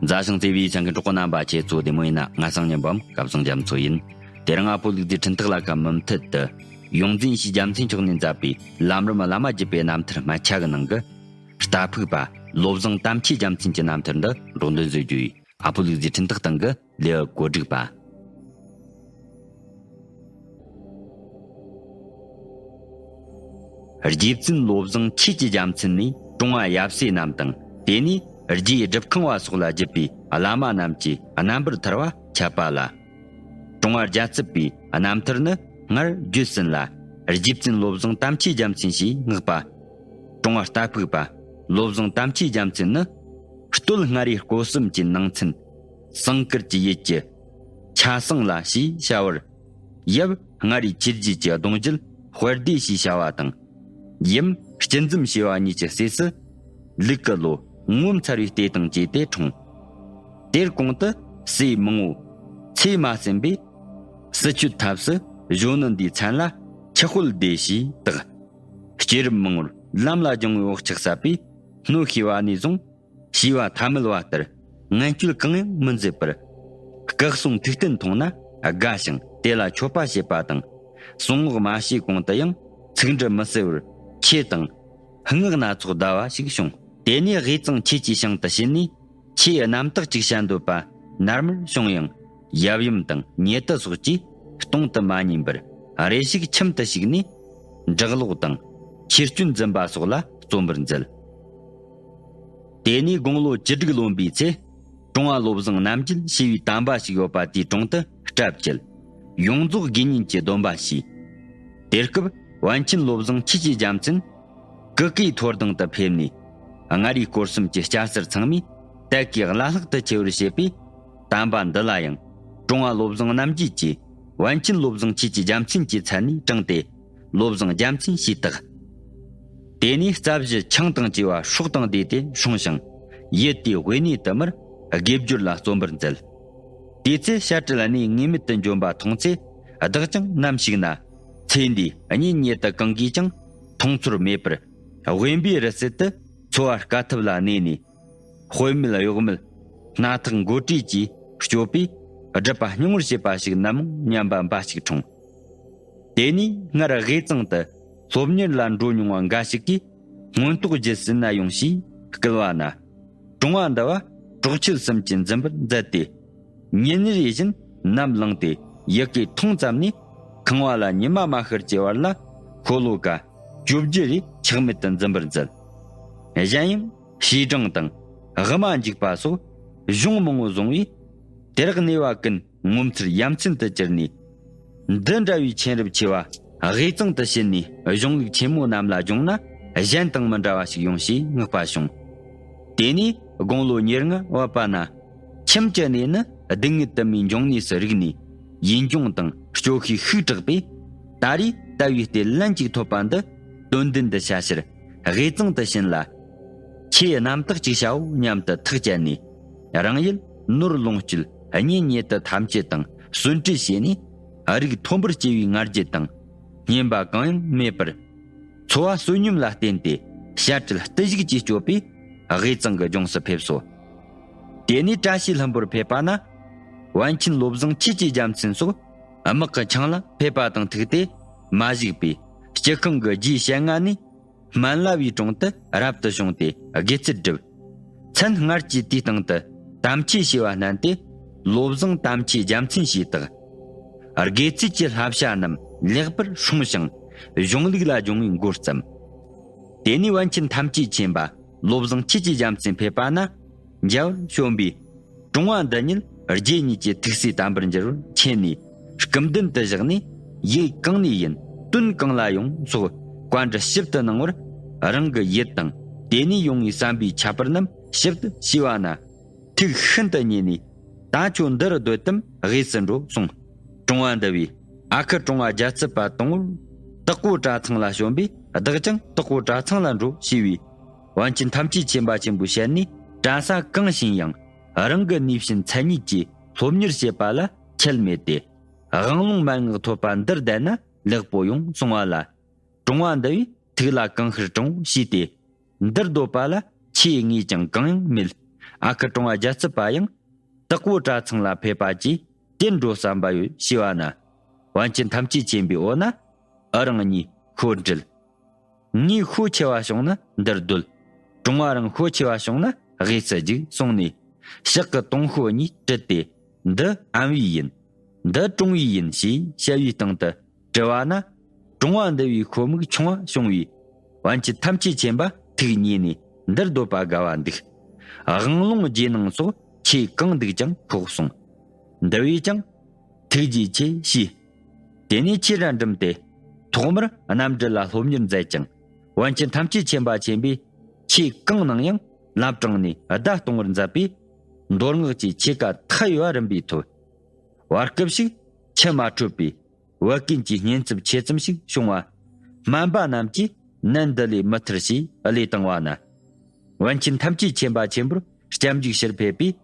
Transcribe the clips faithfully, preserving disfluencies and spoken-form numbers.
མཛའ་ཞིང་བརྩེ་བའི་ཚང་གི་གྲོགས་པོ་རྣམ་པ། ཁྱེད་ཚོ་བདེ་མོ་ཡིན་ན། ང་སང་ཉིན་པའམ་སྐལ་བཟང་འཇམ་མཚོ་ཡིན། དེ་རིང་ཨ་ཕོ་ལུག་རྫིའི་འཕྲིན་ཐག་ལ་ཁ་མུ་མཐུད་དུ། ཡོངས་འཛིན་ཡེ་ཤེས་རྒྱལ་མཚན་མཆོག་ནས་མཛད་པའི་ལམ་རིམ་བླ་མ་བརྒྱུད་པའི་རྣམ་ཐར་སྨད་ཆ་གི་ནང་གི། རྟ་ཕུག་པ་བློ་བཟང་དམ་ཆོས་རྒྱལ་མཚན་གྱི་རྣམ་ཐར་འདི་སྒྲོག་འདོན་བཟོ་རྒྱུ་ཡིན། ཨ་ཕོ་ལུག་རྫིའི་འཕྲིན་ཐག་སྟེང་གི་ལེའུ་གོ་དྲུག་པ། རྗེ་བཙུན་བློ་བཟང་ཆོས་ཀྱི་རྒྱལ་མཚན་ནས་ཀྲུང་བ་ཡབ་སྲས་རྣམས་དང་། དེ་ནས་རྗེ་སྒྲུབ་ཁང་བ་སོགས་ལ་བརྒྱུད་པའི་བླ་མ་རྣམས་ཀྱི་རྣམ་པར་ཐར་བ་འཆད་པ་ལ། ཀྲུང་བ་རྒྱལ་ཚབ་པའི་རྣམ་ཐར་ནི་སྔར་བརྗོད་ཟིན་ལ། རྗེ་བཙུན་བློ་བཟང་དམ་ཆོས་རྒྱལ་མཚན་ཞེས་བསྔགས་པ། ཀྲུང་བ་རྟ་ཕུག་པ་བློ་བཟང་དམ་ཆོས་རྒྱལ་མཚན་ནི། སྟོད་མངའ་རིས་སྐོར་གསུམ་གྱི་ནང་ཚན། ཟངས་དཀར་གྱི་ཡུལ་གྱི་ཆ་ཟང་ལ་ཞེས་བྱ་བར། ཡབ་མངའ་རིས་ཆོས་རྗེ་གི་གདུང་རྒྱུད་དཔལ་ལྡེ་ཞེས་བྱ་བ་དང་། ཡུམ་སྤྱི་འཛོམས་ཞེས་པ་གཉིས་ཀྱི་སྲས་སུ། ལུག་གི་ལོ་ངོ་མཚར་བའི་ལྟས་དང་བཅས་ཏེ་འཁྲུངས། དེར་གོང་དུ་སྲས་མང་བོ་ཚེ་མ་ཟིན་པས། སྲི་ཆུ་ཐབས་སུ་གཞོན་ནུ་འདིའི་མཚན་ལ་ཆུ་དཔལ་ལྡེ་ཞེས་བཏགས། སྐྱེས་རབས་མང་བོར་ལམ་ལ་སྦྱང་བའི་བག་ཆགས་ཟབ་པས། སྣོད་ཤེས་པ་ནས་བཟུང་། ཤེས་པ་ཐ་མལ་བ་ལྟར་ངན་སྤྱོད་གང་ཡང་མི་མཛད་པར། སྐུ་གསུང་ཐུགས་རྟེན་མཐོང་ན་དགའ་ཞིང་དེ་ལ་མཆོད་པ་བྱེད་པ་དང་། གསུང་ངག་མ་བྱས་གོང་དུ་ཡང་ཚིག་འབྲུ་མི་གསལ་བར་ཆོས་དང་སྔགས་སྣ་ཚོགས་བཟླ་བ་ཞིག་བྱུང་། དེ་ནས་དབུས་གཙང་ཆོས་ཀྱི་ཞིང་དུ་ཕྱིན་ནས་ཆོས་རྣམ་དག་ཅིག་བཤད་འདོད་པ་ནར་མར་བྱུང་ཡང་། ཡབ་ཡུམ་དང་ཉེ་དུ་སོགས་ཀྱིས་གཏོང་དུ་མ་ཉན་པར། རེ་ཞིག་ཁྱིམ་དུ་ཞུགས་ནས་འབྲི་ཀློག་དང་ཆོས་སྤྱོད་འཛིན་པ་སོགས་ལ་བརྩོན་པར་མཛད། དེ་ནས་དགུང་ལོ་བཅུ་དྲུག་ལོན་པའི་ཚེ། ཀྲུང་བ་བློ་བཟང་རྣམ་རྒྱལ་ཞེས་པའི་དམ་པ་ཞིག་ཡོད་པ་དེའི་དྲུང་དུ་སྐྲ་བཅད། ཡོངས་རྫོགས་དགེ་བསྙེན་གྱི་སྡོམ་པ་བྱས། དེ་སྐབས་པཎ་ཆེན་བློ་བཟང་ཆོས་ཀྱི་རྒྱལ་མཚན་གུ་གེའི་མཐོ་སྒང་དུ་ཕེབས་ནས། མངའ་རིས་སྐོར་གསུམ་གྱི་སྐྱ་སེར་ཚང་མས་དད་ཀྱིས་བླ་ལྷག་ཏུ་ཆེ་བར་བྱེད་པས། དམ་པ་འདི་ལ་ཡང་ཀྲུང་བ་བློ་བཟང་རྣམ་རྒྱལ་གྱིས་པཎ་ཆེན་བློ་བཟང་ཆོས་ཀྱི་རྒྱལ་མཚན་གྱི་མཚན་ནས་དྲངས་ཏེ། བློ་བཟང་རྒྱལ་མཚན་ཞེས་བཏགས། དེ་ནས་རྩྭ་བཞི་ཆང་དང་བཅས་པ་སྲོག་དང་བསྡོས་ཏེ་བསྲུངས་ཤིང་། ཡུལ་དེའི་དབེན་གནས་དུ་མར་དགེ་སྦྱོར་ལ་བརྩོན་པར་མཛད། དེ་ཚེ་བཤད་གྲྭའི་གནས་ངེས་མེད་དུ་འབྱོན་པ་མཐོང་ཚེ། བདག་ཀྱང་ནམ་ཞིག་ན་ཚེ་འདིའི་གཉེན་ཉེ་དུ་གང་གིས་ཀྱང་མཐོང་ཚོར་མེད་པར། དབེན་པའི་རི་སུལ་དུ་འཚོ་བ་དཀའ་ཐུབ་ལ་གནས་ནས། དཔེ་མེད་གཡོག་མེད་སྣ་ཐག་མགོ་བྲེས་ཀྱིས་སྐྱོབ་པས། སྒྲུབ་པ་སྙིང་པོར་བྱེད་པ་ཞིག་ནམ་མོ་སྙམ་པ་འབའ་ཞིག་འཁྲུངས། དེ་ནས་སྔར་དབུས་གཙང་དུ་སློབ་གཉེར་ལ་འགྲོ་མྱོང་བ་འགའ་ཞིག་གིས་མངོན་རྟོགས་རྒྱུད་ཟིན་ན་ཡོང་ཞེས་བསྐུལ་བ་ན། ཀྲུང་བ་འདི་བ་གྲོགས་མཆེད་གསུམ་གྱིས་འཛིན་པར་མཛད་དེ། ཉིན་རེ་བཞིན་ནམ་ལངས་ཏེ་ཡི་གེ་ཐུང་ཙམ་ནས་ཁང་བ་ལ་ཉི་མ་མ་ཤར་གྱི་བར་ལ་ཤོ་ལོ་ཀ་བཅོ་བརྒྱད་རེ་ཆག་མེད་དུ་འཛིན་པར་མཛད། གཞན་ཡང་བྱེ་བྲང་དང་དབུ་མ་འཇུག་པ་སོགས་གཞུང་མང་བོ་བཟུང་བས། དེར་གནས་པ་ཀུན་ངོ་མཚར་ཡ་མཚན་དུ་གྱུར་ནས། འདི་འདྲ་བའི་མཁྱེན་རབ་ཆེ་བ་དབུས་གཙང་དུ་ཕྱིན་ནས་གཞུང་ལུགས་ཆེན་མོ་རྣམས་ལ་སྦྱོང་ན་གཞན་དང་མི་འདྲ་བ་ཞིག་ཡོང་ཞེས་བསྔགས་པ་བྱུང་། དེ་ནས་དགུང་ལོ་ཉེར་ལྔ་བབས་པ་ན། ཁྱིམ་གྱི་གནས་ནི་སྡུག་བསྔལ་དུ་མའི་འབྱུང་གནས་སུ་རིག་ནས། ཡིད་འབྱུང་དང་སྐྱོ་ཤས་ཤུགས་དྲག་པས། ད་རེས་ལྟ་བའི་གཏེར་ལན་གཅིག་ཐོབ་པ་འདི་དོན་ལྡན་དུ་བྱ་ཕྱིར། དབུས་གཙང་དུ་ཕྱིན་ལ། ཆོས་རྣམ་དག་ཅིག་བྱའོ་སྙམ་དུ་ཐག་བཅད་ནས། རང་ཡུལ་ནོར་ལོངས་སྤྱོད་གཉེན་ཉེ་དུ་ཐམས་ཅད་དང་གསོན་བྲལ་བྱས་ནས། རིགས་མཐོན་པོར་སྐྱེ་བའི་ང་རྒྱལ་དང་སྙན་པ་གང་ཡང་མེད་པར། འཚོ་བ་བསོད་སྙོམས་ལ་བརྟེན་ཏེ། བཤད་གྲྭའི་བརྟུལ་ཞུགས་ཀྱིས་སྐྱོབ་པས། དབུས་གཙང་གི་ལྗོངས་སུ་ཕེབས་སོ། དེ་ནས་བཀྲ་ཤིས་ལྷུན་པོར་ཕེབས་པ་ན། པཎ་ཆེན་བློ་བཟང་ཆོས་ཀྱི་རྒྱལ་མཚན་སོགས་དམག་གི་ཆང་ལ་ཕེབས་པ་དང་ཐུག་སྟེ་མ་བཞུགས་པས། སྤྱི་ཁང་གི་རྗེས་ཞལ་སྔ་ནས་སྨན་བླ་བའི་དྲུང་དུ་རབ་ཏུ་བྱུང་སྟེ་དགེ་ཚུལ་བསྒྲུབས། མཚན་སྔར་གྱི་དུས་སྟེང་དུ་དམ་ཆོས་ཞེས་པ་བསྣན་ཏེ། བློ་བཟང་དམ་ཆོས་རྒྱལ་མཚན་ཞེས་བཏགས། དགེ་ཚུལ་གྱི་བསླབ་བྱ་རྣམས་ལེགས་པར་སྲུང་ཞིང་གཞུང་ལུགས་ལ་སྦྱོང་བའི་འགོ་བརྩམས། དེ་ནས་པཎ་ཆེན་ཐམས་ཅད་མཁྱེན་པ་བློ་བཟང་ཆོས་ཀྱི་རྒྱལ་མཚན་ཕེབས་པ་ན། མཇལ་བར་བྱོན་པས། ཀྲུང་བ་འདི་ཉིད་རྗེ་ཉིད་ཀྱི་ཐུགས་སྲས་དམ་པར་འགྱུར་བར་མཁྱེན་ནས། སྐུ་མདུན་དུ་བཞག་ནས། ཡུལ་གང་ནས་ཡིན། དོན་གང་ལ་ཡོང་སོགས་བཀའ་འདྲི་ཞིབ་ཏུ་གནང་བར། རང་གི་ཡུལ་དང་དེ་ནས་ཡོང་བའི་བསམ་པའི་ཁྱད་པར་རྣམས་ཞིབ་ཏུ་ཞུས་པ་ན། ཐུགས་ཤིན་ཏུ་མཉེས་ནས། ད་ཁྱོད་འདིར་སྡོད་དམ་དབུས་སུ་འགྲོ་གསུངས། ཀྲུང་བ་འདི་བས། ཨ་ཁུ་ཀྲུང་བ་རྒྱལ་ཚབ་པ་དང་པོར་དྭགས་པོ་གྲྭ་ཚང་ལ་བྱོན་པས། བདག་ཀྱང་དྭགས་པོ་གྲྭ་ཚང་ལ་འགྲོ་ཞེས་པས། པཎ་ཆེན་ཐམས་ཅད་མཁྱེན་པ་ཆེན་པོའི་ཞལ་ནས། གྲྭ་ས་གང་ཕྱིན་ཡང་རང་གི་གནས་བྱིན་མཚན་ཉིད་ཀྱིས་སློབ་གཉེར་བྱེད་པ་ལ་ཁྱད་མེད་དེ། དབང་ལུང་མན་ངག་ཐོབ་པ་འདིར་བསྡད་ན་ལེགས་པོ་ཡོང་གསུང་བ་ལ། ཀྲུང་བ་འདི་བས་ཐུགས་ལ་གང་ཤར་དྲང་པོ་ཞུས་ཏེ། འདིར་སྡོད་པ་ལ་ཆེའི་ངོས་ཀྱང་གང་ཡང་མེད། ཨ་ཁུ་གྲོང་བ་རྒྱལ་ཚབ་པ་ཡང་དྭགས་པོ་གྲྭ་ཚང་ལ་ཕེབས་པ་གྱིས་དེར་འགྲོ་བསམ་པ་ཡོད་ཞེས་པ་ན། པཎ་ཆེན་ཐམས་ཅད་མཁྱེན་པས། འོ་ན་ཨུ་རང་གཉིས་ཤོག་འགྲིལ། ངས་ཤོག་ཆེ་བ་བྱུང་ན་འདིར་སྡོད། གྲོང་བ་རང་ཤོག་ཆེ་བ་བྱུང་ན་དབུས་སུ་རྒྱུག་གསུངས་ནས། ཕྱག་གི་དུང་ཤོག་གཉིས་དྲུད་དེ། འདི་ཨམ་བི་ཡིན། འདི་གྲོང་བའི་ཡིན་ཞེས་བཤད་པའི་སྟེང་དུ་དྲི་བ་ན། གྲོང་བ་འདུལ་བའི་ཤོག་མིག་ཆུང་བ་བྱུང་བས། པཎ་ཆེན་ཐམས་ཅད་མཁྱེན་པ་ཐུགས་མཉེས་ནས་འདིར་སྡོད་པ་དགའ་བ་འདུག། དབང་ལུང་རྗེས་གནང་སོགས་ཆོས་གང་འདུག་ཀྱང་ཤོག་གསུངས། འདུལ་བས་ཀྱང་ཐུགས་རྗེ་ཆེ་ཞུས། དེ་ནས་ཆོས་ར་འགྲིམས་ཏེ། ཐོག་མར་རྣམ་འགྲེལ་ལ་སློབ་གཉེར་མཛད་ཅིང་། པཎ་ཆེན་ཐམས་ཅད་མཁྱེན་པ་ཆེན་པོས་ཆོས་གང་གནང་ཡང་ལམ་དྲངས་ནས་བརྡ་གཏོང་བར་མཛད་པས། མདོ་སྔགས་ཀྱི་ཆོས་བཀའ་མཐའ་ཡས་པ་རིམ་པས་ཐོབ། བར་སྐབས་ཤིག་ཆུ་མ་འཕྲོད་པས། བད་ཀན་གྱི་གཉན་ཚད་ཆེ་ཙམ་ཞིག་བྱུང་བ། སྨན་པ་རྣམས་ཀྱིས་ནད་འདི་ལས་མི་ཐར་ཞེས་བློས་བཏང་བ་ན། པཎ་ཆེན་ཐམས་ཅད་མཁྱེན་པ་ཆེན་པོར་སྐྱབས་འཇུག་ཕྱིར་ཕེབས་པས།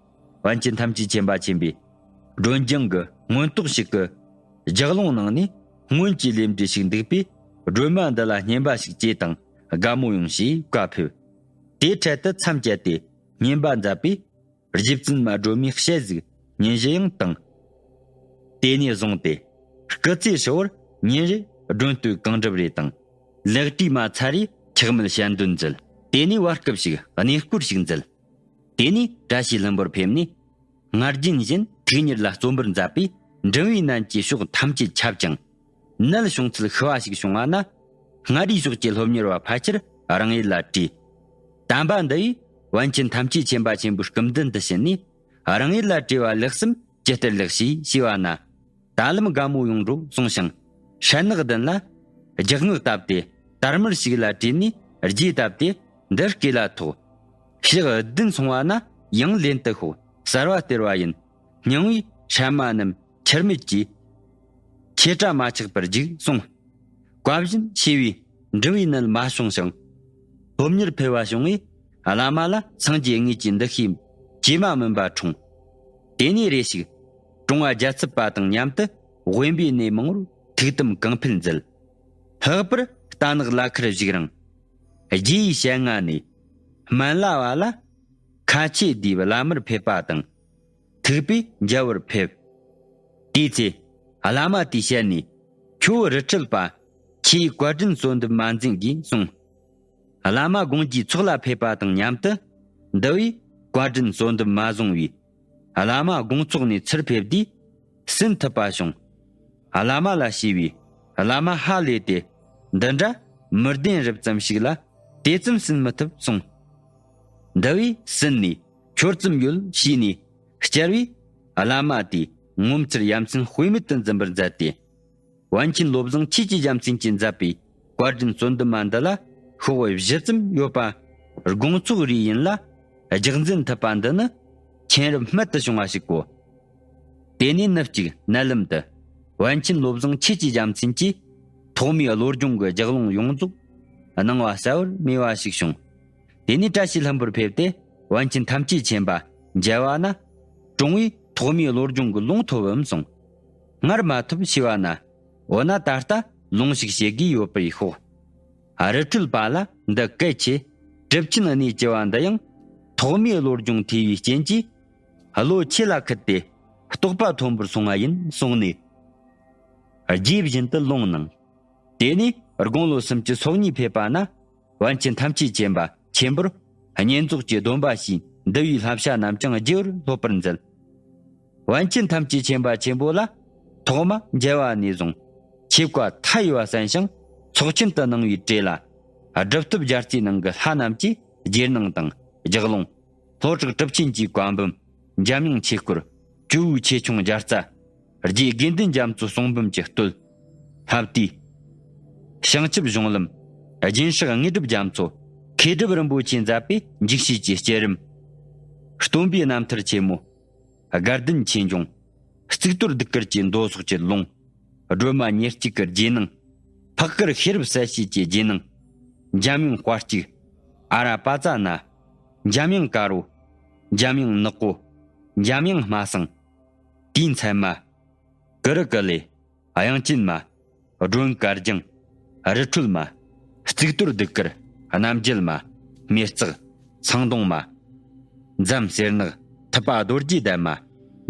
པཎ་ཆེན་ཐམས་ཅད་མཁྱེན་པ་ཆེན་པོས་སྒྲོལ་ལྗང་གི་མངོན་རྟོགས་ཤིག་གི་ལྗགས་ལུང་གནང་ནས། སྔོན་གྱི་ལས་འབྲས་ཤིག་འདུག་པས། སྒྲོལ་མ་འདི་ལ་བསྙེན་པ་ཞིག་བྱེད་དང་དགའ་མོ་ཡོང་ཞེས་བཀའ་ཕེབས། དེའི་འཕྲལ་དུ་མཚམས་བཅད་དེ་བསྙེན་པ་མཛད་པས། རྗེ་བཙུན་མ་སྒྲོལ་མའི་ཞལ་གཟིགས་ཉིན་བཞི་ཡང་བཏང་། དེ་ནས་བཟུང་སྟེ་སྐུ་ཚེ་ཧྲིལ་བོར་ཉིན་རེ་སྒྲོན་སྟོད་གང་སྒྲུབ་རེ་དང་། ལེགས་བྲིས་མ་ཚར་རེ་ཆག་མེད་བཤད་འདོན་མཛད། དེ་ནས་བར་སྐབས་ཤིག་གནས་སྐོར་ཞིག་མཛད། དེ་ནས་བཀྲ་ཤིས་ལྷུན་པོར་ཕེབས་ནས། སྔར་རྒྱུན་བཞིན་ཐིག་གཉེར་ལ་བརྩོན་པར་མཛད་པས། འབྲིང་བའི་ནད་ཀྱིས་ཕྱོགས་ཐམས་ཅད་ཁྱབ་ཅིང་། ནད་བྱུང་ཚུལ་ཤི་བ་ཞིག་བྱུང་བ་ན། མངའ་རིས་ཕྱོགས་ཀྱི་སློབ་གཉེར་བ་ཕལ་ཆེར་རང་ཡུལ་ལ་བྲོས། དམ་པ་འདི་ཡིས་པཎ་ཆེན་ཐམས་ཅད་མཁྱེན་པ་ཆེན་པོའི་སྐུ་མདུན་དུ་ཕྱིན་ནས། རང་ཡུལ་ལ་བྲོས་པ་ལེགས་སམ་ཇི་ལྟར་ལེགས་ཞེས་ཞུས་པ་ན། ད་ལམ་དགའ་མོ་ཡོང་འགྲོ་གསུངས་ཤིང་། ཧྲན་ནག་བདུན་ལ་རྒྱག་ངག་བཏབ་སྟེ། དར་དམར་ཞིག་ལ་བྲོས་ནས་རྗེས་བཏབ་སྟེ། འདི་སྐེ་ལ་ཐོགས། ཕྱག་བདུན་སོང་བ་ན་ཡང་ལེན་དུ་ཤོག། གསར་བ་སྟེར་བ་ཡིན། སྙིང་བའི་སྲན་མ་རྣམས་ཁྱུར་མིད་ཀྱིས། ཁྱེད་སྐྲ་མ་ཆག་པར་རྒྱུག་གསུངས། བཀའ་བཞིན་ཞེས་པའི་འབྲིང་བའི་ནད་མ་བྱུང་ཞིང་། སློབ་གཉེར་འཕེལ་བ་བྱུང་བས། བླ་མ་ལ་སངས་རྒྱས་དངོས་ཀྱི་འདུ་ཤེས་བཅོས་མ་མིན་པ་འཁྲུངས། དེ་ནས་རེ་ཞིག་གྲོང་བ་རྒྱལ་ཚབ་པ་དང་མཉམ་དུ་དབེན་པའི་གནས་མང་བོར་ཐུགས་དམ་གང་འཕེལ་མཛད། ལྷག་པར་རྟ་ནག་ལ་ཁར་བཞུགས་རིང་། རྗེ་ཡི་ཞལ་སྔ་ནས་སྨན་བླ་བ་ལ་ཁ་ཆེ་བསྡུས་བླ་མར་ཕེབས་པ་དང་། ཐུག་པས་མཇལ་བར་ཕེབས། དེའི་ཚེ་བླ་མ་དེའི་ཞལ་ནས། ཁྱོད་རི་ཁྲོད་པ། ཆེས་བཀའ་དྲིན་གསོལ་འདེབས་མ་འཛིན་གྱིས་གསུངས། བླ་མ་དགོངས་ཀྱི་ཚོགས་ལ་ཕེབས་པ་དང་མཉམ་དུ། འདི་བས་བཀའ་དྲིན་གསོལ་འདེབས་མ་བཟུང་བས། བླ་མ་དགོངས་ཚོགས་ནས་ཚུར་ཕེབས་དུས། ཟིན་ཐུབ་པ་བྱུང་། བླ་མ་ལ་ཞུས་པས། བླ་མ་ཧ་ལས་ཏེ། འདི་འདྲ་མི་བདེན་རབ་ཙམ་ཞིག་ལ་དེ་ཙམ་ཟིན་མི་ཐུབ་གསུངས། འདི་བས་ཟིན་ནས་ཁྱོར་ཙམ་ཡོད་ཞུས་ནས་བསྐྱར་བས། བླ་མ་དེས་ངོ་མཚར་ཡ་མཚན་དཔེ་མེད་དུ་འཛིན་པར་མཛད་དེ། པཎ་ཆེན་བློ་བཟང་ཆོས་ཀྱི་རྒྱལ་མཚན་གྱིས་མཛད་པའི་བཀའ་དྲིན་གསོལ་འདེབས་མ་འདི་ལ་ཤོག་བཞི་ཙམ་ཡོད་པ། དགོངས་ཚོགས་རེ་ཡིན་ལ། རྒྱག་འཛིན་ཐུབ་པ་འདི་ནི་མཁྱེན་རབ་རྨད་དུ་བྱུང་བ་ཞིག་གོ། དེ་ནས་ནུབ་གཅིག་མནལ་ལམ་དུ། པཎ་ཆེན་བློ་བཟང་ཆོས་ཀྱི་རྒྱལ་མཚན་གྱིས་ཐོག་མའི་བློ་སྦྱོང་གི་ལྗགས་ལུང་ཡོངས་རྫོགས་གནང་བ་གསལ་བར་སྨྲས་པ་ཞིག་བྱུང་། དེ་ནས་བཀྲ་ཤིས་ལྷུན་པོར་ཕེབས་ཏེ། པཎ་ཆེན་ཐམས་ཅད་མཁྱེན་པ་མཇལ་བ་ན། གྲོང་བས་ཐོག་མའི་བློ་སྦྱོང་གི་ལུང་ཐོབ་བམ་གསུངས། སྔར་མ་ཐོབ་ཞུས་པ་ན། འོ་ན་ད་ལྟ་ལུང་ཞིག་བཤད་དགོས་ཡོད་པར་ཤོག། རི་ཁྲོད་པ་ལ་འདི་གལ་ཆེ། གྲུབ་ཆེན་གནས་ཅི་བ་འདི་ཡང་ཐོག་མའི་བློ་སྦྱོང་ཐེ་བའི་རྐྱེན་གྱིས། བློ་ཆེ་ལ་ཁུར་ཏེ་རྟོགས་པ་མཐོན་པོར་སོང་བ་ཡིན་གསུངས་ནས། རྗེ་བཞིན་དུ་ལུང་གནང་། དེ་ནས་དགུང་ལོ་སུམ་ཅུ་སོ་གཉིས་ཕེབས་པ་ན། པཎ་ཆེན་ཐམས་ཅད་མཁྱེན་པ་ཆེན་པོར་བསྙེན་རྫོགས་ཀྱི་སྡོམ་པ་ཞུས། འདུལ་བའི་བསླབ་བྱ་རྣམས་ཀྱང་རྒྱས་པར་སློབ་པར་མཛད། པཎ་ཆེན་ཐམས་ཅད་མཁྱེན་པ་ཆེན་པོ་ལ་ཐོག་མ་མཇལ་བ་ནས་བཟུང་ཆོས་བཀའ་མཐའ་ཡས་པ་གསན་ཞིང་། ཚོགས་ཆེན་དུ་གནང་བའི་གྲས་ལ། སྒྲུབ་ཐབས་སྦྱར་རྩིས་ནང་གི་ལྷ་རྣམས་ཀྱི་རྗེས་གནང་དང་ལྗགས་ལུང་། ལྷོ་བྲག་གྲུབ་ཆེན་གྱི་བཀའ་འབུམ། འཇམ་དབྱངས་ཆོས་སྐོར། ཇོ་བོའི་ཆོས་ཆུང་སྦྱར་རྩ། རྗེ་དགེ་འདུན་རྒྱ་མཚོའི་གསུང་འབུམ་གྱི་སྟོད། ལྷ་བསྟོད། བྱང་ཆུབ་གཞུང་ལམ། རྒྱུན་སྲེག་དངོས་གྲུབ་རྒྱ་མཚོ། མཁས་གྲུབ་རིན་པོ་ཆེས་མཛད་པའི་འཇིགས་བྱེད་ཀྱི་བསྐྱེད་རིམ། སྟོན་པའི་རྣམ་ཐར་ཆེན་མོ། དགའ་ལྡན་ཆོས་འབྱུང་། གཙུག་ཏོར་གདུགས་དཀར་གྱི་མདོ་སོགས་ཀྱི་ལུང་། སྒྲོལ་མ་ཉེར་གཅིག་གི་རྗེས་གནང་། འཕགས་དཀར་ཤེས་རབ་གསལ་བྱེད་ཀྱི་རྗེས་གནང་། འཇམ་དབྱངས་དཔལ་གཅིག། ཨ་ར་པ་ཙ་ན། འཇམ་དབྱངས་དཀར་པོ། འཇམ་དབྱངས་ནག་པོ། འཇམ་དབྱངས་སྨྲ་སེང་། དུས་མཚན་མ། ཀུ་རུ་ཀུ་ལེ། དབྱངས་ཅན་མ། སྒྲོན་དཀར་རྒྱང་། རི་ཁྲོད་མ། གཙུག་ཏོར་གདུགས་དཀར། རྣམ་རྒྱལ་མ། མེ་སྟག། ཚངས་གདོང་མ། འཛམ་གསེར་ནག་ཐུབ་པ་རྡོ་རྗེ་ལྡན་མ།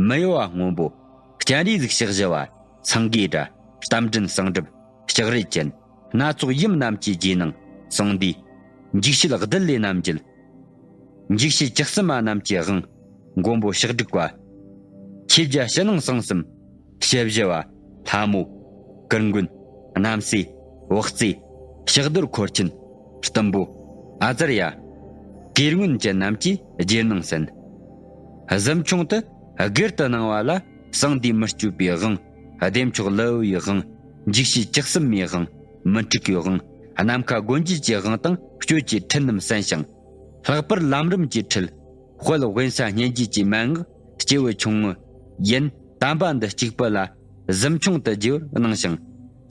མི་གཡོ་བ་སྔོན་པོ། སྤྱན་རས་གཟིགས་ཕྱག་བཞི་བ། སེང་གེའི་སྒྲ། རྟ་མགྲིན་གསང་སྒྲུབ། ལྕགས་རི་ཅན། སྣ་ཚོགས་ཡུམ་རྣམས་ཀྱི་རྗེས་གནང་། གསང་འདུས། འཇིགས་བྱེད་རྡུལ་ལས་རྣམ་བརྒྱུད། འཇིགས་བྱེད་བཅུ་གསུམ་མ་རྣམས་ཀྱི་དབང་། མགོན་པོ་ཕྱག་དྲུག་པ། ཆོས་རྒྱལ་ཕྱི་ནང་གསང་གསུམ། ཞལ་བཞི་བ། ལྷ་མོ། གུར་མགོན། རྣམ་སྲས། འོག་རྩེ། ཕྱག་རྡོར་འཁོར་ཆེན། གཏུམ་པོ། ཨ་ཙརྱ། གེ་སྔོན་ཅན་རྣམས་ཀྱི་རྗེས་གནང་གསན། གཟིམ་ཆུང་དུ་སྒེར་དུ་གནང་བ་ལ། གསང་འདུས་མི་བསྐྱོད་པའི་དབང་། བདེ་མཆོག་ལི་ཨུ་ཡི་དབང་། འཇིགས་བྱེད་བཅུ་གསུམ་མའི་དབང་། མི་འཁྲུགས་པའི་དབང་། ནམ་མཁའ་སྒོ་འབྱེད་ཀྱི་དབང་དང་སྤྱོད་ཀྱི་ཁྲིད་རྣམས་གསན་ཞིང་། ལྷག་པར་ལམ་རིམ་གྱི་ཁྲིད། དཔལ་དབེན་ས་སྙན་བརྒྱུད་ཀྱི་མན་ངག་སྐྱེས་བུ་ཆུང་ངུ་ཡན་དམ་པ་འདི་གཅིག་པུ་ལ་གཟིམ་ཆུང་དུ་རྒྱས་པར་གནང་ཞིང་།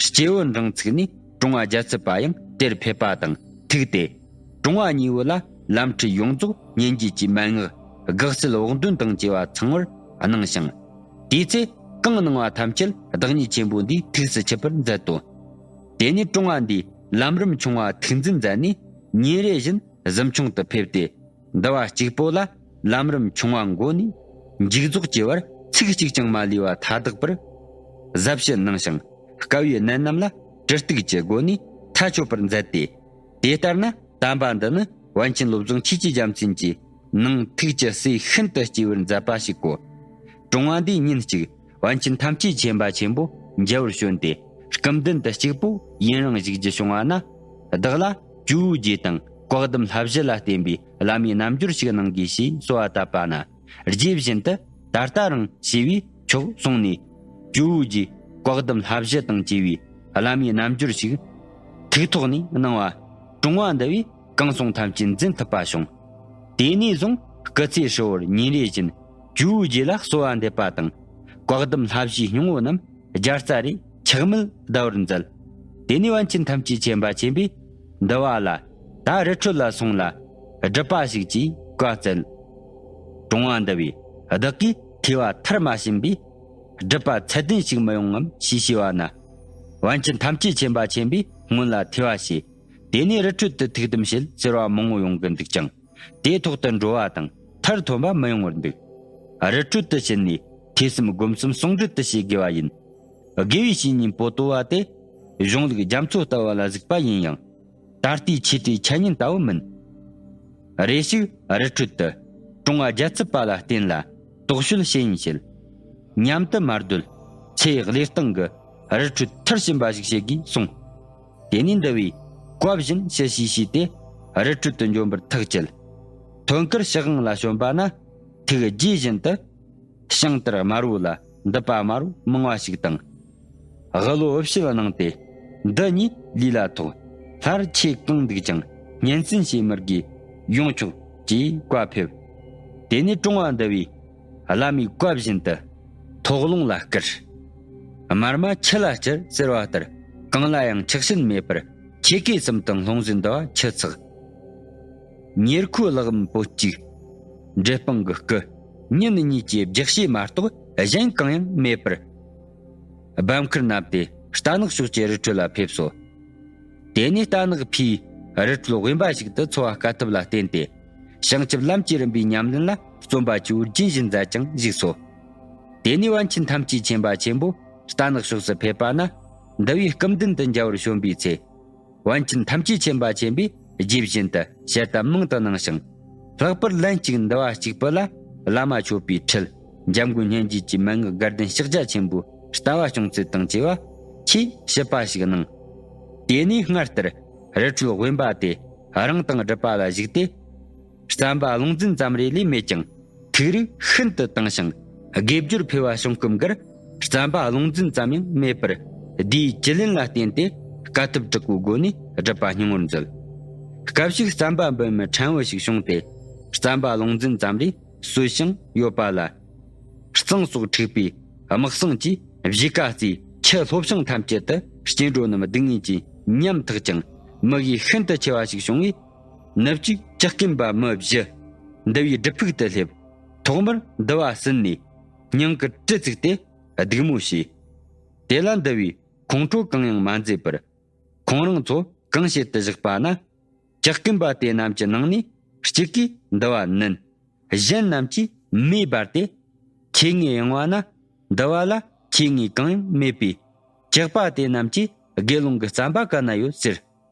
སྐྱེས་བུ་འབྲིང་ཚུགས་ནས་གྲོང་བ་རྒྱལ་ཚབ་པ་ཡང་དེར་ཕེབས་པ་དང་ཐུག་སྟེ། གྲོང་བ་གཉིས་པོ་ལ་ལམ་ཁྲིད་ཡོངས་རྫོགས་སྙན་བརྒྱུད་ཀྱི་མན་ངག་དགག་སེལ་བོགས་འདོན་དང་བཅས་པ་ཚང་བར་གནང་ཞིང་། དེའི་ཚེ་གང་གནང་བ་ཐམས་ཅད་བདག་ཉིད་ཆེན་པོ་འདིས་ཐུགས་སུ་ཆུད་པར་མཛད་དོ། དེ་ནས་གྲོང་བ་འདིའི་ལམ་རིམ་ཆུང་བ་ཐུགས་འཛིན་མཛད་ནས། ཉིན་རེ་བཞིན་གཟིམ་ཆུང་དུ་ཕེབས་ཏེ། འདི་བ་གཅིག་པོ་ལ་ལམ་རིམ་ཆུང་བ་འགོ་ནས་མཇུག་རྫོགས་ཀྱི་བར་ཚིག་གཅིག་ཀྱང་མ་ལུས་པ་མཐའ་དག་པར་ཟབ་བཤད་གནང་ཞིང་། དཀའ་བའི་གནད་རྣམས་ལ་དྲི་གཏུག་གི་སྒོ་ནས་མཐའ་ཆོད་པར་མཛད་དེ། དེ་ལྟར་ན་དམ་པ་འདི་ནི་པཎ་ཆེན་བློ་བཟང་ཆོས་ཀྱི་རྒྱལ་མཚན་གྱི་ནང་ཐུགས་ཀྱི་སྲས་ཤིན་ཏུ་གཅེས་པར་མཛད་པ་ཞིག་གོ། གྲོང་བ་འདིའི་ཉིན་གཅིག་པཎ་ཆེན་ཐམས་ཅད་མཁྱེན་པ་ཆེན་པོ་མཇལ་བར་བྱོན་ཏེ། སྐུ་མདུན་དུ་གཅིག་པུ་ཡུན་རིང་བཞུགས་རྒྱུ་བྱུང་བ་ན། བདག་ལ་ཇོ་བོའི་རྗེ་དང་བཀའ་གདམས་བསླབ་གཞི་ལ་བརྟེན་པའི་བླ་མའི་རྣམ་འགྱུར་ཞིག་གནང་དགོས་ཞེས་གསོལ་བ་བཏབ་པ་ན། རྗེ་བཞིན་དུ་ད་ལྟ་རང་ཞེས་པས་ཆོག་གསུངས་ནས། ཇོ་བོའི་རྗེ་བཀའ་གདམས་བསླབ་གཞི་དང་བཅས་པའི་བླ་མའི་རྣམ་འགྱུར་ཞིག་ཐུགས་ཐོག་ནས་གནང་བ། གྲོང་བ་འདི་བས་གང་གསུང་ཐམས་ཅད་འཛིན་ཐུབ་པ་བྱུང་། དེ་ནས་བཟུང་སྐུ་ཚེ་ཧྲིལ་བོར་ཉིན་རེ་བཞིན་ཇོ་བོའི་རྗེ་ལ་གསོལ་བ་འདེབས་པ་དང་། བཀའ་གདམས་བསླབ་གཞིའི་སྙིང་པོ་རྣམས་རྒྱལ་རྩ་རེ་འཆག་མེད་བཟླ་བར་མཛད། དེ་ནས་པཎ་ཆེན་ཐམས་ཅད་མཁྱེན་པ་ཆེན་པོས་འདི་བ་ལ་ད་རི་ཁྲོད་ལ་སོང་ལ་སྒྲུབ་པ་ཞིག་ཅེས་བཀའ་སྩལ། གྲོང་བ་འདི་བས་བདག་གིས་ཐོས་པ་མཐར་མ་ཕྱིན་པས་སྒྲུབ་པ་ཚད་ལྡན་ཞིག་མི་ཡོང་ངམ་ཞེས་ཞུས་པ་ན། པཎ་ཆེན་ཐམས་ཅད་མཁྱེན་པ་ཆེན་པོས་སྔོན་ལ་ཐོས་པ་བྱས། དེ་ནས་རི་ཁྲོད་དུ་ཐུགས་དམ་བྱེད་ཟེར་བ་མང་པོ་ཡོང་གི་འདུག་ཅིང་། དེའི་ཐོག་ཏུ་འགྲོ་བ་དང་མཐར་ཐོན་པ་མི་ཡོང་བར་འདུག། རི་ཁྲོད་དུ་ཕྱིན་ནས་ཐོས་བསམ་སྒོམ་གསུམ་ཟུང་འབྲེལ་དུ་བྱེད་དགོས་པ་ཡིན། དགེ་བའི་བཤེས་གཉེན་པོ་ཏོ་བ་དེ་གཞུང་ལུགས་རྒྱ་མཚོ་ལྟ་བུ་ལ་གཟིགས་པ་ཡིན་ཡང་། ད་ལྟའི་ཆོས་དེའི་འཆད་ཉན་ལྟ་བུ་མིན། རེ་ཞིག་རི་ཁྲོད་དུ་གྲོང་བ་རྒྱལ་ཚབ་པ་ལ་བསྟན་ལ་དོགས་དཔྱོད་བྱེད་ཡིན་བྱེད། མཉམ་དུ་མར་སྡོད། ཚེ་གློད་སྟངས་ཀྱི་རི་ཁྲོད་མཐར་ཕྱིན་པ་ཞིག་བྱེད་དགོས་གསུངས། དེ་ནས་འདི་བས་བཀའ་བཞིན་ཞུ་ཞེས་བྱས་ཏེ་རི་ཁྲོད་དུ་འབྱོན་པར་ཐག་བཅད། ཐོན་ཁར་ཕྱི་དབང་ལ་བྱོན་པ་ན་ཐུགས་དགྱེས་བཞིན་དུ། ཤིང་དར་དམར་པོ་ལ་འདུ་པ་དམར་པོ་མང་བ་ཞིག་དང་། དབུལ་པོ་དབུལ་ཕྱུག་གནང་སྟེ། འདི་ཉིད་ལུས་ལ་ཐོགས། སླར་ཁྱེད་གང་འདུག་ཀྱང་སྙན་གསན་བྱེད་མི་དགོས། ཡོང་ཆོག་ཅེས་བཀའ་ཕེབས། དེ་ནས་གྲོང་བ་འདི་བས་བླ་མའི་བཀའ་བཞིན་དུ་ཐོག་ལུང་ལ་བསྐུར། དམར་མ་ཆུ་ལ་བསྐྱུར་ཟེར་བ་ལྟར་གང་ལ་ཡང་ཆགས་ཞེན་མེད་པར་ཆོས་སྐད་གསུམ་དང་ལྷུང་བཟེད་འདུ་བ་ཆུ་ཚགས། ཉེར་མཁོའི་ལག་འམ་པོ་གཅིག། འབྲས་སྤུངས་ཀྱི་སྐུ། ཉིན་གཉིས་ཀྱི་རྒྱགས་བྱེད་མ་གཏོགས་གཞན་གང་ཡང་མེད་པར། སྦ་མཁར་བསྣམས་ཏེ་རྟ་ནག་ཕྱོགས་ཀྱི་རི་ཁྲོད་ལ་ཕེབས་སོ། དེ་ནས་རྟ་ནག་ཕོས་རི་ཁྲོད་དབེན་པ་ཞིག་ཏུ་འཚོ་བ་དཀའ་ཐུབ་ལ་བརྟེན་ཏེ། བྱང་ཆུབ་ལམ་གྱི་རིམ་པའི་ཉམས་ལེན་ལ་བརྩོན་པ་ཆེ་བོ་རྗེས་བཞིན་མཛད་ཅིང་བཞུགས་སོ། དེ་ནས་པཎ་ཆེན་ཐམས་ཅད་མཁྱེན་པ་ཆེན་པོ་རྟ་ནག་ཕྱོགས་སུ་ཕེབས་པ་ན། འདི་བས་སྐུ་མདུན་དུ་མཇལ་བར་བྱོན་པའི་ཚེ། པཎ་ཆེན་ཐམས་ཅད་མཁྱེན་པ་ཆེན་པོས་རྗེ་བཞིན་དུ་ཞལ་ཏ་མང་དུ་གནང་ཞིང་། ལྷག་པར་ལན་གཅིག་འདི་བ་གཅིག་པུ་ལ་བླ་མ་མཆོད་པའི་ཁྲིད། འཇམ་མགོན་སྙན་བརྒྱུད་ཀྱི་མན་ངག་དགའ་ལྡན་ཕྱག་རྒྱ་ཆེན་པོའི་ལྟ་བ་སྐྱོང་ཚུལ་དང་བཅས་པ་ཆེས་ཞིབ་པ་ཞིག་གནང་། དེ་ནས་སྔར་ལྟར་རི་ཁྲོད་དབེན་པ་དེ་རང་དང་སྒྲུབ་པ་ལ་བཞུགས་ཏེ། རྩམ་པ་རླུང་འཛིན་ཙམ་རེ་ལས་མེད་ཀྱང་། ཐུགས་རིག་ཤིན་ཏུ་དྭངས་ཤིང་། དགེ་སྦྱོར་འཕེལ་བ་བྱུང་སྐབས་འགར། རྩམ་པ་རླུང་འཛིན་ཙམ་ཡང་མེད་པར། བདེའི་བཅུད་ལེན་ལ་བརྟེན་ཏེ། དཀའ་ཐུབ་དྲག་པོའི་སྒོ་ནས་སྒྲུབ་པ་སྙིང་པོར་མཛད། སྐབས་ཤིག་རྩམ་པ་འབུམ་མའི་ཕྲན་བུ་ཞིག་བྱུང་སྟེ། རྩམ་པ་རླུང་འཛིན་ཙམ་རེ་གསོས་ཤིང་ཡོད་པ་ལ། གཙང་སོགས་འཁྲུགས་པའི་དམག་ཟོང་གིས་གཞིས་ཀ་རྩིའི་ཆུ་ལྷོ་བྱང་ཐམས་ཅད་དུ་སྐྱེ་འགྲོ་རྣམས་སྡུག་བསྔལ་གྱིས་ཉམ་ཐག་ཅིང་། མི་གིས་ཤིན་ཏུ་ཆེ་བ་ཞིག་བྱུང་བས། ནུབ་གཅིག་ཇག་རྐུན་པ་མི་བཞི། འདུལ་བའི་སྒྲུབ་ཕུག་ཏུ་སླེབས། ཐོག་མར་འདུལ་བ་ཟིན་ནས། སྙིང་གི་གྲི་བཙུགས་ཏེ་སྡིགས་མོ་བྱས། དེ་ལ་འདུལ་བས་ཁོང་ཁྲོ་གང་ཡང་མ་མཛད་པར། ཁོང་རང་ཚོ་གང་བྱེད་དུ་བཞག་པ་ན། ཇག་རྐུན་པ་དེ་རྣམས་ཀྱི་ནང་ནས་གཅིག་གིས་འདུལ་བ་བསྣུན། གཞན་རྣམས་ཀྱིས་མེ་འབར་ཏེ། ཁྱེད་ངའི་གཡེང་བ་ན་འདུལ་བ་ལ་ཁྱེད་ངའི་གང་ཡང་མེད་པས། ཇག་པ་དེ་རྣམས་ཀྱིས་དགེ་སློང་གི་རྩམ་པ་ག་ན་ཡོད་ཟེར།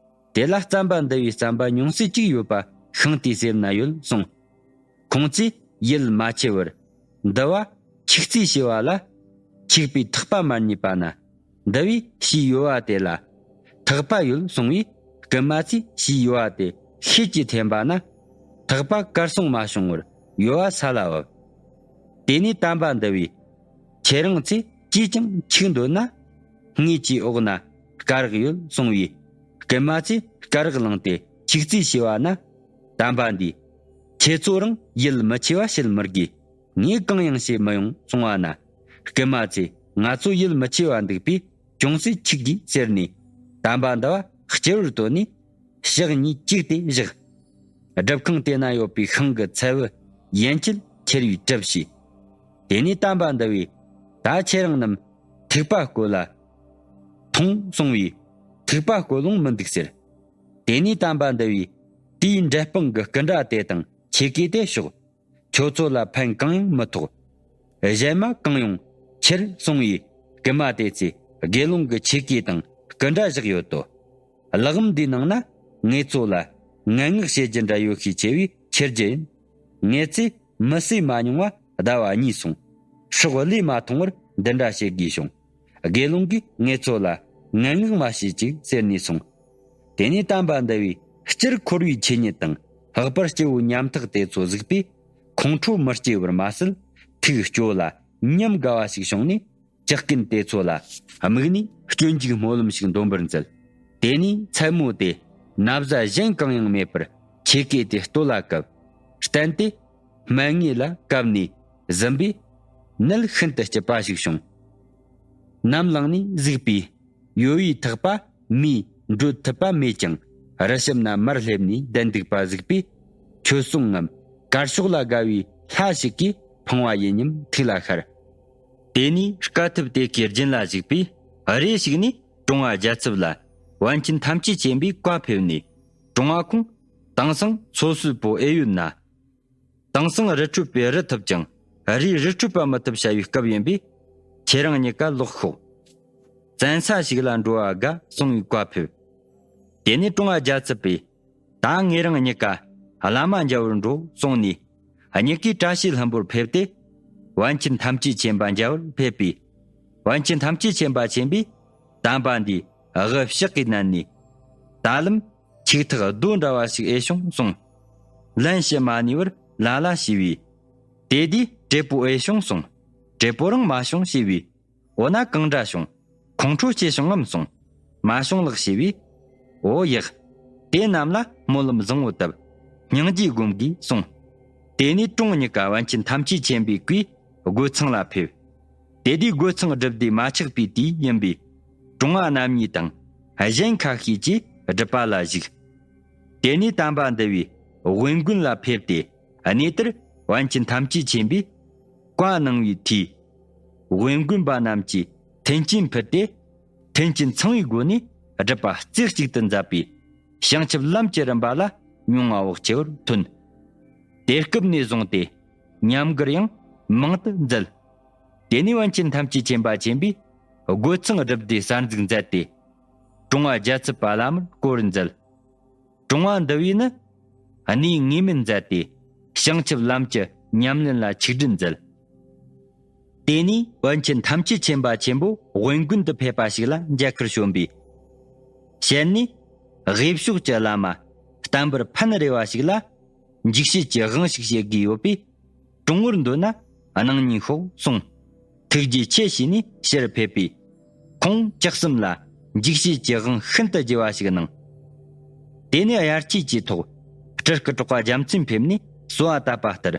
དེ་ལ་རྩམ་པ་འདུལ་བའི་རྩམ་པ་ཉུང་ཟད་ཅིག་ཡོད་པ་ཤིང་རྟའི་གསེབ་ན་ཡོད་གསུངས། ཁོང་ཚོས་ཡིད་མ་ཆེས་པར། འདུལ་བ་ཁྱུག་ཙེ་ཞེས་པ་ལ། ཁྱུག་པའི་ཐག་པ་མ་རྙེད་པ་ན། འདུལ་བའི་ཞེས་ཡོད་པ་དེ་ལ། ཐག་པ་ཡོད་གསུང་བས། རྐུན་མ་ཚོས་ཞེས་ཡོད་པ་དེ་ཤེད་ཀྱིས་འཐེན་པ་ན། ཐག་པ་གར་སོང་མ་བྱུང་བར་ཡོད་པ་ས་ལ་བབས། དེ་ནས་དམ་པ་འདུལ་བས། ཁྱེད་རང་ཚོས་ཅིས་ཀྱང་ཁྱུག་འདོད་ན། ངེད་ཀྱི་འོག་ན་སྐ་རགས་ཡོད་གསུང་བས། རྐུན་མ་ཚོས་སྐ་རགས་བླངས་ཏེ་ཁྱུག་ཙེ་ཞེས་པ་ན། དམ་པ་འདིས། ཁྱེད་ཚོ་རང་ཡིད་མི་ཆེས་པ་བྱེད་མི་དགོས། ངས་གང་ཡང་བྱེད་མི་ཡོང་གསུང་བ་ན། རྐུན་མ་ཚོས་ང་ཚོ་ཡིད་མི་ཆེས་པ་འདུག་པས་ཅུང་ཟད་ཁྱུག་གིས་ཟེར་ནས། དམ་པ་འདི་བ་སྤྱི་བོར་བཏོན་ནས། ཕྱག་གཉིས་བཅུག་སྟེ་བཞག་སྒྲུབ་ཁང་དེ་ན་ཡོད་པའི་ཤིང་གི་ཚལ་བུ་ཡན་ཆད་ཁྱེར་བའི་གྲབས་བྱས། དེ་ནས་དམ་པ་འདི་བས། ད་ཁྱེད་རང་རྣམས་ཐིགས་པ་བརྐོས་ལ་ཐོངས་གསུང་བས། ཐིགས་པ་བརྐོས་ལོང་མི་འདུག་ཟེར། དེ་ནས་དམ་པ་འདི་བས། དེའི་འབྲས་སྤུངས་ཀྱི་སྐུ་འདྲ་དེ་དང་ཆས་གོས་དེ་ཞོག་ཁྱོད་ཚོ་ལ་ཕན་གང་ཡང་མི་ཐོགས། གཞན་མ་གང་ཡོང་ཁྱེར་གསུང་བས། རྐུན་མ་དེ་ཚོས་དགེ་སློང་གི་ཆས་གོས་དང་སྐུ་འདྲ་བཞག་ཡོད་དོ། གླེགས་བམ་འདིའི་ནང་ན་ངེད་ཚོ་ལ་ངན་སྔགས་བྱེད་རྒྱུ་འདྲ་ཡོད་ཤས་ཆེ་བས་ཁྱེར་རྒྱུ་ཡིན། ངེད་ཚོས་མི་བསད་མ་མྱོང་བ་ཟླ་བ་གཉིས་སོང་། སྲོག་བློས་མ་ཐོངས་བར་འདི་འདྲ་བྱེད་དགོས་བྱུང་། དགེ་སློང་གིས་ངེད་ཚོ་ལ་ངན་སྔགས་མ་བྱེད་ཅིག་ཟེར་ནས་སོང་། དེ་ནས་དམ་པ་འདི་བས་སྤྱིར་འཁོར་བའི་ཆོས་ཉིད་དང་ལྷག་པར་སྐྱེ་བོའི་ཉམ་ཐག་དེ་ཚོ་གཟིགས་པས་ཁོང་ཁྲོ་མི་སྐྱེ་བར་མ་ཟད་ཐུགས་སྐྱོ་ལ་ཉམས་དགའ་བ་ཞིག་བྱུང་ནས། ཇག་རྐུན་དེ་ཚོ་ལ་དམིགས་ནས་སྤྱོད་འཇུག་སྨོན་ལམ་ཞིག་འདོན་པར་མཛད། དེ་ནས་མཚན་མོ་དེ་ན་བཟའ་གཞན་གང་ཡང་མེད་པར་ཆས་གོས་དེ་སྟོད་ལ་བཀབ། བསྟན་ཏེ་སྨད་ངོས་ལ་བཀབ་ནས་ཟིན་པས་ནད་ཤིན་ཏུ་སྐྱིད་པ་ཞིག་བྱུང་། ནམ་ལངས་ནས་གཟིགས་པས་ཡོལ་བའི་ཐག་པ་མིས་འགྲོལ་ཐུབ་པ་མེད་ཀྱང་རི་ཞབས་ན་མར་སླེབས་ནས་བསྡད་འདུག་པ་གཟིགས་པས་ཁྱོད་སོང་ངམ་དཀར་ཕྱོགས་ལ་དགའ་བའི་ལྷ་ཞིག་གིས་འཕངས་པ་ཡིན་སྙམ་ཐུགས་ལ་ཤར། དེ་ནས་དཀའ་ཐུབ་དེ་གའི་རྒྱུན་ལ་ཞུགས་པས་རེ་ཞིག་ནས་གྲོང་པ་རྒྱལ་ཚབ་ལ་པཎ་ཆེན་ཐམས་ཅད་མཁྱེན་པའི་བཀའ་ཕེབས་ནས་གྲོང་པ་ཁོང་དེང་སང་སོ་སོའི་བུ་ཨེ་ཡོད་ན། དེང་སང་རི་ཁྲོད་པས་རི་ཐུབ་ཀྱང་རིས་རི་ཁྲོད་པ་མི་ཐུབ་བྱ་བའི་སྐབས་ཡིན་པས་ཁྱེད་རང་གཉིས་ཀ་ལོག་ཤོག་བཙན་ས་ཞིག་ལ་འགྲོ་བ་དགའ་གསུང་བའི་བཀའ་ཕེབས། དེ་ནས་གྲོང་པ་རྒྱལ་ཚབ་པས། ད་ངེད་རང་གཉིས་ཀ་བླ་མ་མཇལ་བར་འགྲོ་གསུངས་ནས། གཉིས་ཀས་བཀྲ་ཤིས་ལྷུན་པོར་ཕེབས་ཏེ། པཎ་ཆེན་ཐམས་ཅད་མཁྱེན་པ་མཇལ་བར་ཕེབས་པས། པཎ་ཆེན་ཐམས་ཅད་མཁྱེན་པ་མཁྱེན་པས། དམ་པ་འདིས་དབུ་ཕྱག་གིས་མནན་ནས། ད་ལམ་ཆིག་ཐག་རྡོ་འདྲ་བ་ཞིག་ཨེ་བྱུང་གསུངས། ལན་ཞུ་མ་ནུས་པར་ལ་ལ་ཞུས་པས། དེ་དུས་བགྲེས་པོ་ཨེ་བྱུང་གསུངས། བགྲེས་པོ་རང་མ་བྱུང་ཞུས་པས། འོ་ན་གང་འདྲ་བྱུང་། ཁོང་ཁྲོ་སྐྱེས་བྱུང་ངམ་གསུངས། མ་བྱུང་ལགས་ཞེས་པས། འོ་ཡག་དེ་རྣམས་ལ་སྨོན་ལམ་བཟང་བོ་བཏབ། སྙིང་རྗེ་སྒོམ་དགོས་གསུངས། དེ་ནས་གྲོང་གཉིས་ཀ་པཎ་ཆེན་ཐམས་ཅད་མཁྱེན་པའི་བཀའི་རྒོད་ཚང་ལ་ཕེབས། དེ་དུས་རྒོད་ཚང་སྒྲུབ་སྡེ་མ་ཆག་པའི་དུས་ཡིན་པས། གྲོང་པ་རྣམ་གཉིས་དང་གཞན་ཁ་ཤས་ཀྱིས་སྒྲུབ་པ་ལ་ཞུགས། དེ་ནས་དམ་པ་འདུལ་བས་དབེན་དགོན་ལ་ཕེབས་ཏེ་གནས་དེར་པཎ་ཆེན་ཐམས་ཅད་མཁྱེན་པས། བཀའ་གནང་བའི་མཐུས། དབེན་དགོན་པ་རྣམས་ཀྱིས་མཐུན་རྐྱེན་ཕུལ་ཏེ། མཐུན་རྐྱེན་ཚང་བའི་སྒོ་ནས་སྒྲུབ་པ་རྩེ་གཅིག་ཏུ་མཛད་པས། བྱང་ཆུབ་ལམ་གྱི་རིམ་པ་ལ་མྱོང་བ་བོགས་ཆེ་བར་ཐོན། དེ་སྐབས་ནས་བཟུང་སྟེ་ཉམས་མགུར་ཡང་མང་དུ་མཛད། དེ་ནས་པཎ་ཆེན་ཐམས་ཅད་མཁྱེན་པ་ཆེན་པོས་རྒོད་ཚང་སྒྲུབ་སྡེ་གསར་འཛུགས་མཛད་དེ། གྲོང་པ་རྒྱལ་ཚབ་པ་བླ་མར་བསྐོ་བར་མཛད། གྲོང་པ་འདུལ་བས་ནི་གནས་ངེས་མེད་མཛད་དེ་བྱང་ཆུབ་ལམ་གྱི་ཉམས་ལེན་ལ་ཆིག་སྒྲིལ་མཛད། དེ་ནས་པཎ་ཆེན་ཐམས་ཅད་མཁྱེན་པ་ཆེན་པོ་དབེན་དགོན་དུ་ཕེབས་པ་ཞིག་ལ་མཇལ་ཁར་བྱོན་པས། ཞལ་ནས་དབུས་ཕྱོགས་ཀྱི་བླ་མ་བསྟན་པར་ཕན་རེ་བ་ཞིག་ལ་འཇིགས་བྱེད་ཀྱི་དབང་ཞིག་བྱེད་དགོས་ཡོད་པས། གྲོང་བར་འདོད་ན་སྣང་བརྙན་ཤོག་གསུངས། ཐུགས་རྗེ་ཆེ་ཞུས་ནས་ཕྱིར་ཕེབས་པས། ཁོང་ལྕགས་ཟམ་ལ་འཇིགས་བྱེད་ཀྱི་དབང་ཤིན་ཏུ་རྒྱས་པ་ཞིག་གནང་། དེ་ནས་དབྱར་སྐྱེས་ཀྱི་ཐོག་སྤྲུལ་སྐུ་གྲགས་པ་རྒྱལ་མཚན་ཕེབས་ནས་གསོལ་བ་བཏབ་པ་ལྟར།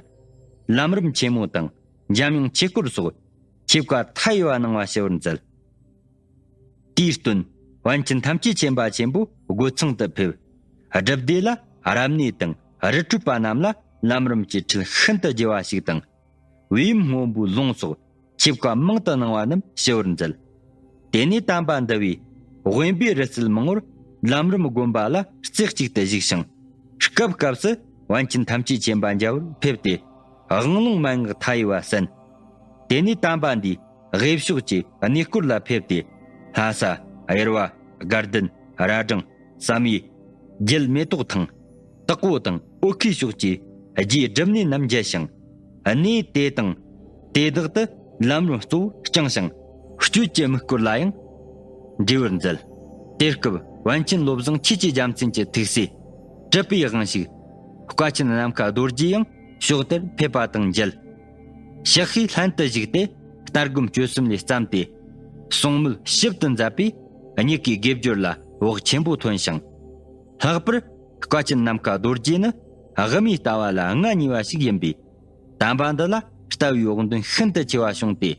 ལམ་རིམ་ཆེན་མོ་དང་འཇམ་དབྱངས་ཆོས་སྐོར་སོགས་ཆོས་བཀའ་མཐའ་ཡས་པ་གནང་བ་ཞུ་བར་མཛད། དེའི་སྟོན་པཎ་ཆེན་ཐམས་ཅད་མཁྱེན་པ་ཆེན་པོ་རྒོད་ཚང་དུ་ཕེབས། སྒྲུབ་སྡེ་ལ་རབ་གནས་དང་རི་ཁྲོད་པ་རྣམས་ལ་ལམ་རིམ་གྱི་ཁྲིད་ཤིན་ཏུ་རྒྱས་པ་ཞིག་དང་། བེའུ་སྔོན་པོའི་ལུང་སོགས་ཆོས་བཀའ་མང་དུ་གནང་བ་རྣམས་ཞུ་བར་མཛད། དེ་ནས་དམ་པ་འདུལ་བས་དབེན་པའི་རི་རྩེ་མང་བོར་ལམ་རིམ་བསྒོམ་པ་ལ་རྩེ་གཅིག་ཏུ་བཞུགས་ཤིང་། སྐབས་སྐབས་སུ་པཎ་ཆེན་ཐམས་ཅད་མཁྱེན་པ་མཇལ་བར་ཕེབས་ཏེ། དབང་ལུང་མན་ངག་མཐའ་ཡས་པ་གསན། དེ་ནས་དམ་པ་འདིས་དབུས་ཕྱོགས་ཀྱི་གནས་སྐོར་ལ་ཕེབས་ཏེ། ལྷ་ས། གཡུར་བ། དགའ་ལྡན། ར་སྒྲེང་། བསམ་ཡས། རྒྱུད་མེ་ཏོག་ཐང་། དྭགས་པོ་དང་ཨོ་ཁུའི་ཕྱོགས་ཀྱི་རྗེ་སྒྲུབ་གནས་རྣམས་མཇལ་ཞིང་། གནས་དེ་དང་དེ་དག་ཏུ་ལམ་རིམ་གཙོ་བོ་བསྐྱངས་ཤིང་། སྤྱོད་ཀྱི་དམིགས་སྐོར་ལ་ཡང་འབྲས་བུར་མཛད། དེ་སྐབས་པཎ་ཆེན་བློ་བཟང་ཆོས་ཀྱི་རྒྱལ་མཚན་གྱི་ཐུགས་སྲས་གྲུབ་པའི་དབང་ཕྱུག་བཀའ་ཆེན་ནམ་མཁའ་རྡོ་རྗེ་ཡང་ཕྱོགས་དེར་ཕེབས་པ་དང་མཇལ། ཞག་ཤས་ལྷན་དུ་བཞུགས་ཏེ། ལྟ་སྒོམ་སྤྱོད་གསུམ་ལས་བརྩམས་ཏེ། གསུང་མོལ་ཞིབ་ཏུ་མཛད་པས། གཉིས་ཀའི་དགེ་སྦྱོར་ལ་བག་ཆེན་པོ་ཐོན་ཞིང་། ལྷག་པར་བཀའ་ཆེན་ནམ་མཁའ་རྡོ་རྗེ་ནི་དབུ་མའི་ལྟ་བ་ལ་མངའ་བརྙེས་པ་ཞིག་ཡིན་པས། དམ་པ་འདི་ལ་ལྟ་བའི་བག་འདུན་ཤིན་ཏུ་ཆེ་བ་བྱུང་སྟེ།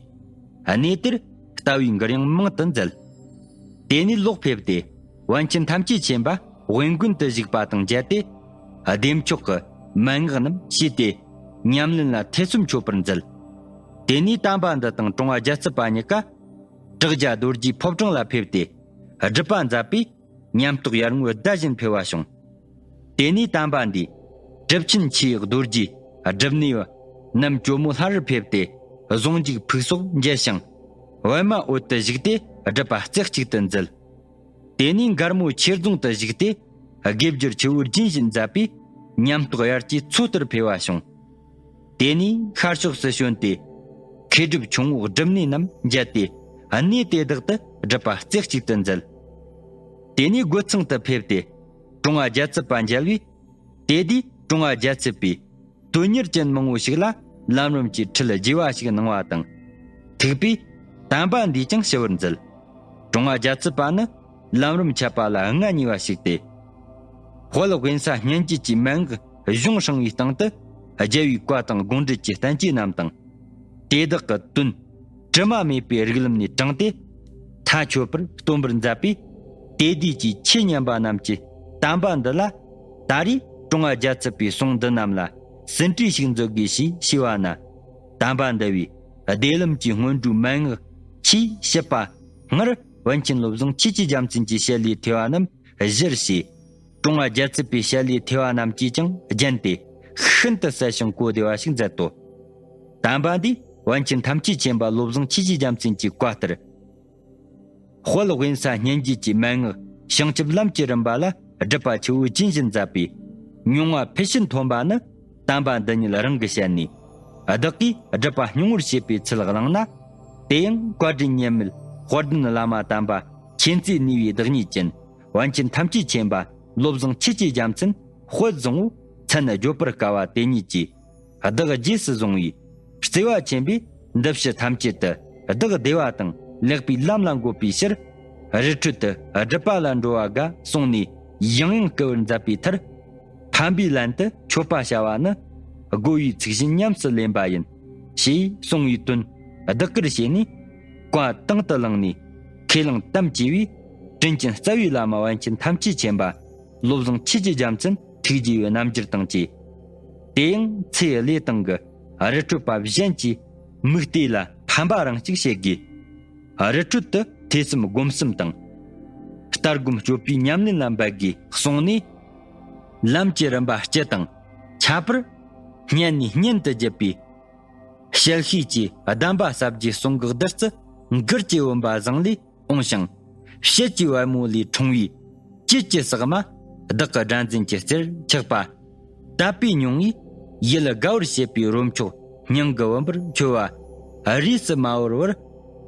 གནས་དེར་ལྟ་བའི་མགུར་དབྱངས་མང་དུ་མཛད། དེ་ནས་ལོག་ཕེབས་ཏེ། པཎ་ཆེན་ཐམས་ཅད་མཁྱེན་པ་དབེན་དགོན་དུ་བཞུགས་པ་དང་མཇལ་ཏེ། བདེ་མཆོག་གི་མན་ངག་རྣམས་ཞུས་ཏེ། ཉམས་ལེན་ལ་ཐེ་ཚོམ་ཆོད་པར་མཛད། དེ་ནས་དམ་པ་འདི་དང་གྲོང་པ་རྒྱལ་ཚབ་པ་གཉིས་ཀ་བྲག་རྒྱ་རྡོ་རྗེའི་ཕོ་བྲང་ལ་ཕེབས་ཏེ། སྒྲུབ་པ་མཛད་པས། ཉམས་རྟོགས་ཡར་ངོའི་ཟླ་བཞིན་འཕེལ་བ་བྱུང་། དེ་ནས་དམ་པ་འདིས་གྲུབ་ཆེན་ཆོས་རྡོ་རྗེ་སྒྲུབ་གནས་རྣམས་ཇོ་མོ་ལྷ་རར་ཕེབས་ཏེ། གཟུངས་འཇུག་ཕུག་སོགས་མཇལ་ཞིང་། པད་མ་འོད་དུ་བཞུགས་ཏེ་སྒྲུབ་པ་རྩེ་གཅིག་ཏུ་མཛད། དེ་ནས་མགར་མོ་ཆོས་རྫོང་དུ་བཞུགས་ཏེ། དགེ་སྦྱོར་ཆུ་བོ་རྒྱུན་བཞིན་མཛད་པས། ཉམས་རྟོགས་ཡར་གྱི་མཚོ་ལྟར་འཕེལ་བ་བྱུང་། དེ་ནས་ཤར་ཕྱོགས་སུ་བྱོན་ཏེ། མཁས་གྲུབ་ཆུང་ངུའི་སྒྲུབ་གནས་རྣམས་མཇལ་ཏེ། གནས་དེ་དག་ཏུ་སྒྲུབ་པ་རྩེ་གཅིག་ཏུ་མཛད། དེ་ནས་རྒོད་ཚང་དུ་ཕེབས་ཏེ། གྲོང་པ་རྒྱལ་ཚབ་པ་མཇལ་བས། དེ་དུས་གྲོང་པ་རྒྱལ་ཚབ་པས་དོན་གཉེར་ཅན་མང་བོ་ཞིག་ལ་ལམ་རིམ་གྱི་ཁྲིད་རྒྱས་པ་ཞིག་གནང་བ་དང་། ཐུག་པས། དམ་པ་འདིས་ཀྱང་ཞུ་བར་མཛད། གྲོང་པ་རྒྱལ་ཚབ་པ་ནི་ལམ་རིམ་འཆད་པ་ལ་མངའ་བརྙེས་པ་ཞིག་སྟེ། དཔལ་དབེན་ས་སྙན་བརྒྱུད་ཀྱི་མན་ངག་གཞུང་ཧྲིལ་བོའི་སྟེང་དུ། རྒྱལ་བའི་བཀའ་དང་དགོངས་འགྲེལ་གྱི་བསྟན་བཅོས་རྣམས་དང་། དེ་དག་གི་དོན་དྲི་མ་མེད་པའི་རིགས་ལམ་ནས་དྲངས་ཏེ། མཐའ་ཆོད་པར་སྟོན་པར་མཛད་པས། དེ་དུས་ཀྱི་ཆོས་ཉན་པ་རྣམས་ཀྱིས་དམ་པ་འདི་ལ། ད་རེས་གྲོང་པ་རྒྱལ་ཚབ་པའི་གསུང་འདི་རྣམས་ལ་ཟིན་བྲིས་ཤིག་མཛོད་དགོས་ཞེས་ཞུས་པ་ན། དམ་པ་འདི་བས་བདེ་ལམ་གྱི་སྔོན་འགྲོའི་མན་ངག་ཆེས་ཞིབ་པ་སྔར་པཎ་ཆེན་བློ་བཟང་ཆོས་ཀྱི་རྒྱལ་མཚན་གྱི་ཞལ་ལས་ཐོས་པ་རྣམས་གཞིར་བྱས། གྲོང་པ་རྒྱལ་ཚབ་པའི་ཞལ་ལས་ཐོས་པ་རྣམས་ཀྱིས་ཀྱང་བརྒྱན་ཏེ། ཤིན་ཏུ་གསལ་ཞིང་གོ་བདེ་བ་ཞིག་མཛད་དོ། དམ་པ་འདིས་པཎ་ཆེན་ཐམས་ཅད་མཁྱེན་པ་བློ་བཟང་ཆོས་ཀྱི་རྒྱལ་མཚན་གྱི་བཀའ་ལྟར། དཔལ་དབེན་ས་སྙན་བརྒྱུད་ཀྱི་མན་ངག་བྱང་ཆུབ་ལམ་གྱི་རིམ་པ་ལ་སྒྲུབ་པ་ཆུ་བོ་རྒྱུན་བཞིན་མཛད་པས། མྱོང་བ་ཕུལ་ཕྱིར་ཐོན་པ་ནི་དམ་པ་འདི་ཉིད་རང་གི་ཞལ་ནས། བདག་གིས་སྒྲུབ་པ་སྙིང་པོར་བྱེད་པའི་ཚུལ་བླངས་ན། དེ་ཡང་བཀའ་དྲིན་མཉམ་མེད་དཔལ་ལྡན་བླ་མ་དམ་པ་མཁྱེན་བརྩེ་ནུས་པའི་བདག་ཉིད་ཅན། པཎ་ཆེན་ཐམས་ཅད་མཁྱེན་པ་བློ་བཟང་ཆོས་ཀྱི་རྒྱལ་མཚན་དཔལ་བཟང་པོ་མཚན་བརྗོད་པར་དཀའ་བ་དེ་ཉིད་ཀྱིས། བདག་རྗེས་སུ་བཟུང་བའི་བརྩེ་བ་ཆེན་པོས། འདི་ཕྱི་ཐམས་ཅད་དུ་བདག་བདེ་བ་དང་ལེགས་པའི་ལམ་ལ་འགོད་པའི་ཕྱིར། རི་ཁྲོད་དུ་སྒྲུབ་པ་ལ་འགྲོ་བ་དགའ་གསུངས་ནས། ཡང་ཡང་བསྐུལ་བར་མཛད་པའི་མཐར། ཕན་པའི་ལན་དུ་མཆོད་པ་བྱ་བ་ནི། དགོས་པའི་ཚིག་བཞིན་ཉམས་སུ་ལེན་པ་ཡིན། ཞེས་གསུངས་པའི་དོན་བདག་བཀུར་བྱས་ནས། བཀའ་དང་དུ་བླངས་ནས། ཁས་བླངས་དམ་བཅས་པས། དྲིན་ཅན་རྩ་བའི་བླ་མ་པཎ་ཆེན་ཐམས་ཅད་མཁྱེན་པ། བློ་བཟང་ཆོས་ཀྱི་རྒྱལ་མཚན་ཐུགས་རྗེ་ཡི་རྣམ་འགྱུར་དང་བཅས། དེ་ཡང་ཚེ་བློས་བཏང་གི་རི་ཁྲོད་པ་གཞན་གྱི་མིག་ལྟོས་ལ་ཕན་པ་རང་གཅིག་བྱེད་དགོས། རི་ཁྲོད་དུ་ཐོས་བསམ་སྒོམ་གསུམ་དང་། ལྟ་སྒོམ་སྤྱོད་པའི་ཉམས་ལེན་ལ་འབད་དགོས་གསུངས་ནས། ལམ་གྱི་རིམ་པ་སྤྱི་དང་ཁྱད་པར་སྙན་ནས་སྙན་དུ་བརྒྱུད་པའི་ཞལ་ཤེས་ཀྱི་གདམས་པ་ཟབ་རྒྱས་གསུང་གི་བདུད་རྩི་མགུལ་གྱི་བུམ་པ་བཟང་ལས། འོང་ཞིང་། ཕྱེད་ཀྱི་པད་མོ་ལས་འཁྲུངས་པའི་བཅུད་ཀྱི་ཟེགས་མ། བདག་གི་སྒྲ་འཛིན་གྱི་རྩེར་ཆགས་པ། དད་པས་མྱོང་བས་ཡིད་དགའ་བར་བྱེད་པའི་རོ་མཆོག་སྙིང་གི་བུམ་པར་འཁྱིལ་བ། རིས་སུ་མ་བོར་བར་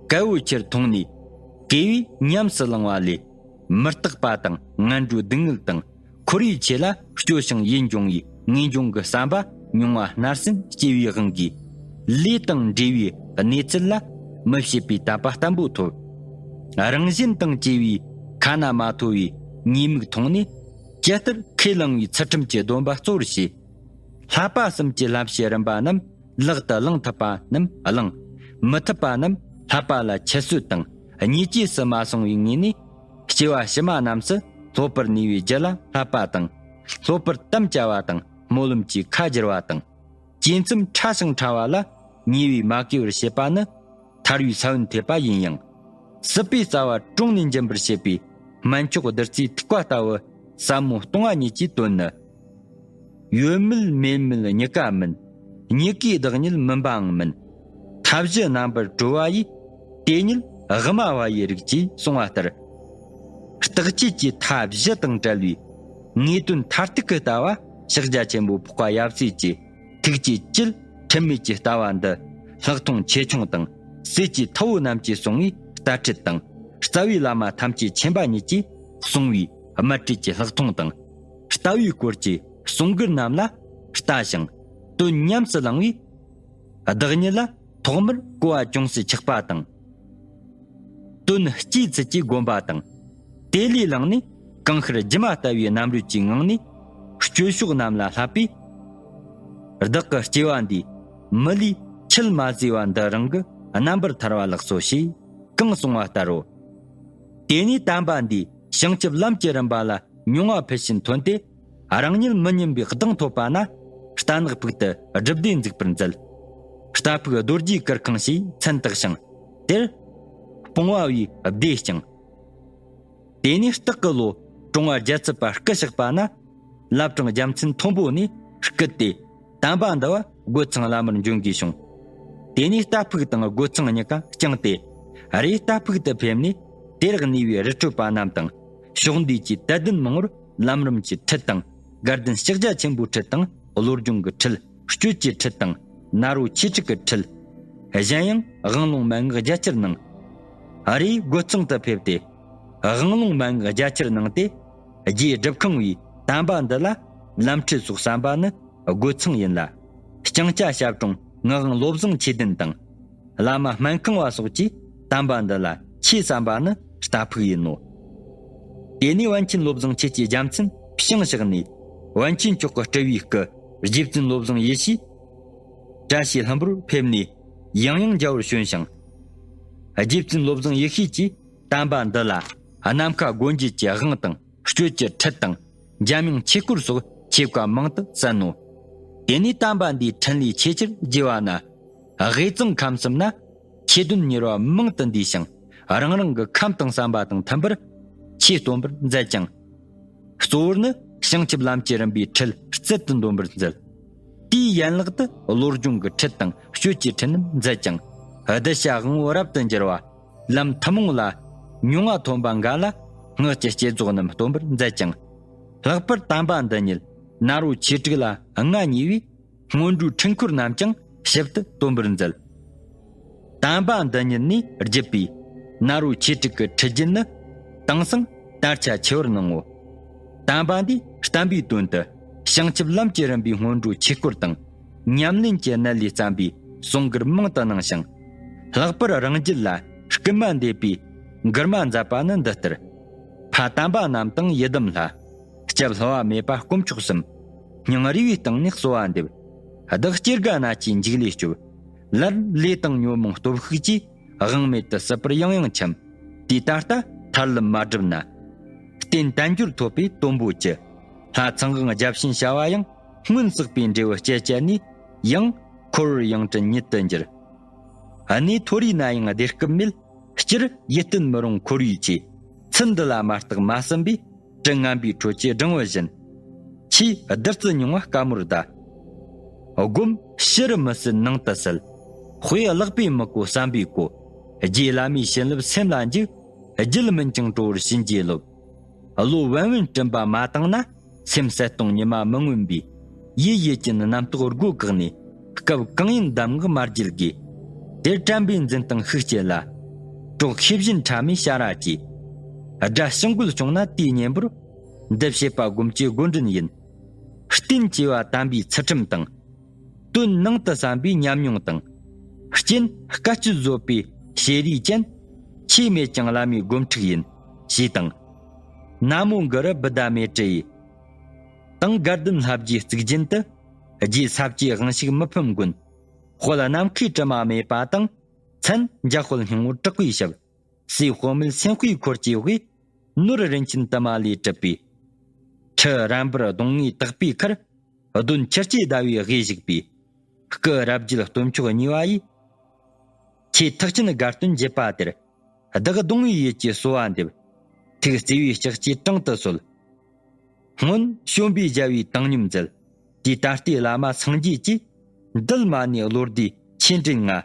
སྐལ་བོ་ཆེར་མཐོང་ནས། བསྐལ་པས་ཉམས་སུ་བླང་བ་ལས། མི་རྟག་པ་དང་ངན་འགྲོའི་སྡུག་བསྔལ་དང་། འཁོར་བའི་ཆོས་ལ་སྐྱོ་ཞིང་ཡིད་འབྱུང་བའི་ངེས་འབྱུང་གི་བསམ་པ་མྱོང་བ་སྣར་སེན་སྐྱེ་བའི་དབང་གིས། ལས་དང་འབྲས་བུའི་གནས་ཚུལ་ལ་མི་ཕྱེད་པའི་དད་པ་བརྟན་པོ་ཐོབ། རང་གཞན་དང་བཅས་པའི་ཁ་ན་མ་ཐོ་བའི་ཉེས་དམིགས་མཐོང་ནས། ཇི་ལྟར་ཁས་བླངས་པའི་ཚུལ་ཁྲིམས་ཀྱི་སྡོམ་པ་གཙོ་བོར་བྱས། བསླབ་པ་གསུམ་གྱི་ལམ་བྱེད་རིམ་པ་རྣམས་ལག་ཏུ་བླང་ཐུབ་པ་རྣམས་བླང་། མི་ཐུབ་པ་རྣམས་བསླབ་པ་ལ་ཁྱད་གསོད་དང་བརྙས་བཅོས་སུ་མ་སོང་བའི་ངོས་ནས། སྐྱེ་བ་ཕྱི་མ་རྣམས་སུ་སློབ་པར་ནུས་པའི་རྒྱུ་ལ་བསླབ་པ་དང་། སློབ་པར་དམ་བཅའ་བ་དང་སྨོན་ལམ་གྱིས་ཁ་བསྒྱུར་བ་དང་། བཅོས་མཚམས་ཕྲ་ཞིང་ཕྲ་བ་ལ་ཉེ་བའི་མ་གོས་པར་བྱེད་པ་ནི་ཐར་པའི་ས་བོན་ཐེབས་པ་ཡིན་ཡང་། སྲིད་པའི་རྩ་བ་དྲུངས་ནས་འབྱིན་པར་བྱེད་པའི་སྨན་མཆོག་བདུད་རྩིའི་ཐིགས་པ་ལྟ་བུ་ཟབ་མོ་སྟོང་བ་ཉིད་ཀྱི་དོན་ནི། ཡོད་མེད་མེད་མེད་གཉིས་ཀ་མིན། མྱུ་གུའི་བདག་ཉིད་མུན་པའང་མིན། མཐའ་བཞི་རྣམ་པར་གྲོལ་བ་ཡི། དེ་ཉིད་དབུ་མ་བ་ཡི་རིགས་ཅེས་གསུངས་པ་ལྟར། རྟག་ཆད་ཀྱི་མཐའ་བཞི་དང་བྲལ་བའི་ངེས་དོན་མཐར་ཐུག་གི་ལྟ་བ། ཕྱག་རྒྱ་ཆེན་པོ་འཕགས་པ་ཡབ་སྲས་ཀྱི་ཐུགས་ཀྱི་དཀྱིལ་ཁྲིམས་མེད་ཀྱི་ལྟ་བ་འདི། ལྷག་མཐོང་ཆེ་ཆུང་དང་སྲིད་ཀྱི་མཐའ་བོ་རྣམས་ཀྱིས་གསུངས་པའི་ལྟ་ཁྲིད་དང་། རྩ་བའི་བླ་མ་ཐམས་ཅད་མཁྱེན་པ་ཉིད་ཀྱིས་གསུངས་པའི་དམར་ཁྲིད་ཀྱི་ལྷག་མཐོང་དང་། ལྟ་བའི་སྐོར་གྱི་གསུང་མགུར་རྣམས་ལ་ལྟ་ཞིང་། དོན་ཉམས་སུ་བླང་བའི་བདག་ཉིད་ལ། ཐོག་མར་གོ་བ་ཅུང་ཟད་ཆགས་པ་དང་། དོན་སྤྱིའི་ཚུལ་གྱིས་བསྒོམ་པ་དང་། དེ་ལས་བླངས་ནས་གང་ཤར་སྒྱུ་མ་ལྟ་བུའི་རྣམ་རོལ་གྱི་ངང་ནས་སྤྱོད་ཕྱོགས་རྣམས་ལ་བསླབ་པས། བདག་གི་སྐྱེ་བ་འདིའི་མི་ལུས་ཆད་མ་ཟོས་པ་འདི་རང་གི་རྣམ་པར་ཐར་བ་ལགས་སོ་ཞེས་གང་གསུངས་པ་ལྟར་རོ། དེ་ནས་དམ་པ་འདིས་བྱང་ཆུབ་ལམ་གྱི་རིམ་པ་ལ་མྱོང་བ་ཕུལ་ཕྱིན་ཐོན་ཏེ། རང་ཉིད་མི་ཉམས་པའི་གདེང་ཐོབ་པ་ན། རྟ་ནག་ཕུག་ཏུ་སྒྲུབ་སྡེ་འཛུགས་པར་མཛད། རྟ་ཕུག་རྡོ་རྗེའི་གུར་ཁང་ཞེས་མཚན་བཏགས་ཤིང་། དེར་སྤོང་བ་བའི་སྡེ་བསྐྱངས། དེ་ནས་སྟག་གི་ལོ་གྲོང་བ་རྒྱལ་ཚབ་པ་སྐུ་གཤེགས་པ་ན། བླ་བྲང་རྒྱལ་མཚན་མཐོན་པོ་ནས་བསྐུལ་ཏེ། དམ་པ་འདི་བ་སྒོ་ཚང་བླ་མར་འབྱོན་དགོས་བྱུང་། དེ་ནས་རྟ་ཕུག་དང་སྒོ་ཚང་གཉིས་ཀ་བསྐྱངས་ཏེ། རེས་རྟ་ཕུག་ཏུ་ཕེབས་ནས། དེར་གནས་པའི་རི་ཁྲོད་པ་རྣམས་དང་། ཕྱོགས་འདུས་ཀྱི་དད་ལྡན་མང་པོར་ལམ་རིམ་གྱི་ཁྲིད་དང་། དགའ་ལྡན་ཕྱག་རྒྱ་ཆེན་པོའི་ཁྲིད་དང་། བློ་སྦྱོང་གི་ཁྲིད། སྤྱོད་ཀྱི་ཁྲིད་དང་། ནཱ་རོ་ཆོས་དྲུག་གི་ཁྲིད། གཞན་ཡང་དབང་ལུང་མན་ངག་རྒྱ་ཆེར་གནང་། རེས་སྒོ་ཚང་དུ་ཕེབས་ཏེ། དབང་ལུང་མན་ངག་རྒྱ་ཆེར་གནང་སྟེ། རྗེ་སྒྲུབ་ཁང་བའི་དམ་པ་འདི་ལ་ལམ་ཁྲིད་སོགས་གསན་པ་ནི་སྒོ་ཚང་ཡིན་ལ། ལྕང་སྐྱ་ཞབས་དྲུང་ངག་དབང་བློ་བཟང་ཆོས་ལྡན་དང་། བླ་མ་སྨན་ཁང་བ་སོགས་ཀྱིས་དམ་པ་འདི་ལ་ཆོས་གསན་པ་ནི་རྟ་ཕུག་ཡིན་ནོ། དེ་ནས་པཎ་ཆེན་བློ་བཟང་ཆོས་ཀྱི་རྒྱལ་མཚན་ཕྱིང་ཞག་ནས། པཎ་ཆེན་མཆོག་གི་སྤྲུལ་བའི་སྐུ་རྗེ་བཙུན་བློ་བཟང་ཡེ་ཤེས། བཀྲ་ཤིས་ལྷུན་པོར་ཕེབས་ནས་ཡང་ཡང་མཇལ་བར་བྱོན་ཞིང་། རྗེ་བཙུན་བློ་བཟང་ཡེ་ཤེས་ཀྱིས་དམ་པ་འདི་ལ་ནམ་མཁའ་སྒོ་འབྱེད་ཀྱི་དབང་དང་། སྤྱོད་ཀྱི་ཁྲིད་དང་། འཇམ་དབྱངས་ཆོས་སྐོར་སོགས་ཆོས་བཀའ་མང་དུ་གསན་ནོ། དེ་ནས་དམ་པ་འདིའི་འཕྲིན་ལས་ཆེས་ཆེར་རྒྱས་པ་ན། དབུས་གཙང་ཁམས་གསུམ་ན་ཆོས་དོན་གཉེར་བ་མང་དུ་འདུས་ཤིང་། རང་རང་གི་ཁམས་དང་བསམ་པ་དང་མཐུན་པར་ཆོས་སྟོན་པར་མཛད་ཅིང་། གཙོ་བོར་ནི་བྱང་ཆུབ་ལམ་གྱི་རིམ་པའི་ཁྲིད་རྩལ་དུ་འདོན་པར་མཛད། དེའི་ཡན་ལག་ཏུ་བློ་སྦྱོང་གི་ཁྲིད་དང་སྤྱོད་ཀྱི་ཁྲིད་རྣམས་མཛད་ཅིང་། གདུལ་བྱ་དབང་པོ་རབ་ཏུ་འགྱུར་བ། ལམ་ཐུན་མོང་ལ་མྱོང་བ་ཐོན་པ་འགའ་ལ་སྔགས་ཀྱི་བསྐྱེད་རྫོགས་རྣམས་སྟོན་པར་མཛད་ཅིང་། ལྷག་པར་དམ་པ་འདི་ཉིད་ནཱ་རོ་ཆོས་དྲུག་ལ་མངའ་བརྙེས་པའི་སྔོན་འགྲོའི་འཕྲིན་འཁོར་རྣམས་ཀྱང་ཞིབ་ཏུ་སྟོན་པར་མཛད། དམ་པ་འདི་ཉིད་ནས་བརྒྱུད་པའི་ནཱ་རོ་ཆོས་དྲུག་གི་ཁྲིད་རྒྱུན་ནི་དེང་སང་དར་ཆ་ཆེ་བར་སྣང་ངོ་། དམ་པ་འདིས་བསྟན་པའི་དོན་དུ་བྱང་ཆུབ་ལམ་གྱི་རིམ་པའི་སྔོན་འགྲོའི་ཆོས་སྐོར་དང་། ཉམས་ལེན་གྱི་གནད་ལས་བརྩམས་པའི་གསུང་མགུར་མང་དུ་གནང་ཞིང་། ལྷག་པར་རང་རྒྱུད་ལ་བསྐུལ་མ་འདེབས་པའི་མགུར་མ་མཛད་པ་ནི་འདི་ལྟར། ཕ་དམ་པ་རྣམས་དང་ཡི་དམ་ལྷ། སྐྱབས་བསླུ་བ་མེད་པ་དཀོན་མཆོག་གསུམ། སྙིང་རུས་པའི་སྟེང་ནས་གསོལ་བ་འདེབས། བདག་སྐྱེ་རྒ་ན་འཆིའི་འཇིགས་ལས་སྐྱོབས། སླར་ལས་དང་ཉོན་མོངས་སྟོབས་ཤུགས་ཀྱིས། དབང་མེད་དུ་སྲིད་པར་ཡང་ཡང་འཁྱམས། དུས་ད་ལྟ་ཐར་ལམ་མ་བསྒྲུབས་ན། རྟེན་དལ་འབྱོར་ཐོབ་པའི་དོན་པོ་ཅི། ལྷ་ཚངས་དབང་བརྒྱ་བྱིན་བྱ་བ་ཡང་། སྔོན་བསགས་པའི་འབྲས་བུ་སྐྱེད་བྱས་ནས། ཡང་འཁོར་བར་ཡང་དྲན་ཉིད་དུ་འགྱུར། གནས་མཐོ་རིས་ན་ཡང་བདེ་སྐུ་མེད། སྤྱིར་ཡིད་བརྟན་མི་རུང་འཁོར་བའི་ཆོས། ཚུལ་འདི་ལ་མ་བརྟགས་མ་བསམ་པའི། དྲི་ངན་པའི་དྲོད་ཀྱི་སྦྲང་བུ་བཞིན། ཆོས་བདུད་རྩི་མྱོང་བ་དཀའ་མོར་གདའ། སྒོམ་ཕྱི་རུ་མི་སྲིད་ནང་དུ་སྲིད། དཔེ་བརླག་པས་མི་གོ་བསམ་པས་གོ། རྗེ་བླ་མའི་བྱིན་རླབས་སེམས་ལ་འཇུག་རྒྱུད་སྨིན་ཅིང་གྲོལ་བར་བྱིན་གྱིས་རློབས། བློ་བན་བོན་སྤྲིན་པ་མ་བཏང་ན། སེམས་གསལ་སྟོང་ཉི་མ་མི་མངོན་པའི། ཡིད་ཡུལ་ཅན་རྣམ་རྟོག་སྒོ་བཀག་ནས། སྐབས་གང་ཡིན་གདམས་ངག་མ་བརྒྱུད་དགོས། དེར་དྲན་པས་འཛིན་སྟངས་ཤུགས་བསྐྱེད་ལ། གྲོགས་ཤེས་བཞིན་ཕྲ་མོས་ཞབས་ར་གྱིས། དགྲ་ཕྱི་འགོད་བྱུང་ན་དུས་མཉེན་པོར། འདི་བྱེད་པ་སྒོམ་གྱི་སྒོ་འདྲེན་ཡིན། རྟེན་བཅས་པ་དམ་པའི་ཚུལ་ཁྲིམས་དང་། དོན་ནང་དུ་བསམ་པའི་ཉམས་མྱོང་དང་། རྐྱེན་དཀའ་སྤྱད་བཟོད་པའི་ཤེས་རིག་ཅན། ཆོས་མེད་ཀྱང་བླ་མའི་སྒོམ་ཁྲིད་ཡིན། ཞེས་དང་། ན་མོ་གུ་རུ་བུདྡྷ་མེ་ཏྲི་ཡི། དང་དགའ་ལྡན་ལྷ་བརྒྱའི་གཙུག་རྒྱན་དུ། རྗེ་ས་བཅུའི་དབང་ཕྱུག་མི་ཕམ་མགོན། དཔལ་ནམ་མཁའི་དྲི་མ་མེད་པ་དང་། མཚན་འཇམ་དཔལ་སྙིང་པོར་གྲགས་པའི་ཞབས། སྲས་དཔག་མེད་སེམས་དཔའི་འཁོར་བཅས་པའི། ནོར་རིན་ཆེན་དུ་མ་ལས་གྲུབ་པའི། ཁྲི་རན་པར་གདོང་ལྔས་བཏེགས་པའི་ཁར། གདོན་ཁྱི་སྐྱེས་ཟླ་བའི་དབུས་བཞུགས་པའི། སྐུ་རབ་བརྒྱུད་སྟོབས་མཆོག་གཉིས་པ་ཡིས། ཆོས་ཐེག་ཆེན་དགའ་སྟོན་བརྒྱུད་པ་དེར། བདག་གདུང་བའི་ཡིད་ཀྱིས་གསོལ་བ་འདེབས། ཐུགས་བརྩེ་བའི་ལྕགས་ཀྱུས་དྲང་དུ་གསོལ། སྔོན་བྱོན་པའི་རྒྱལ་བའི་བཏང་སྙོམས་མཛད། དུས་ད་ལྟའི་བླ་མ་སངས་རྒྱས་ཀྱིས། འདུལ་མ་ནས་བློ་བདེ་ཆེ་འདྲེན་ང་།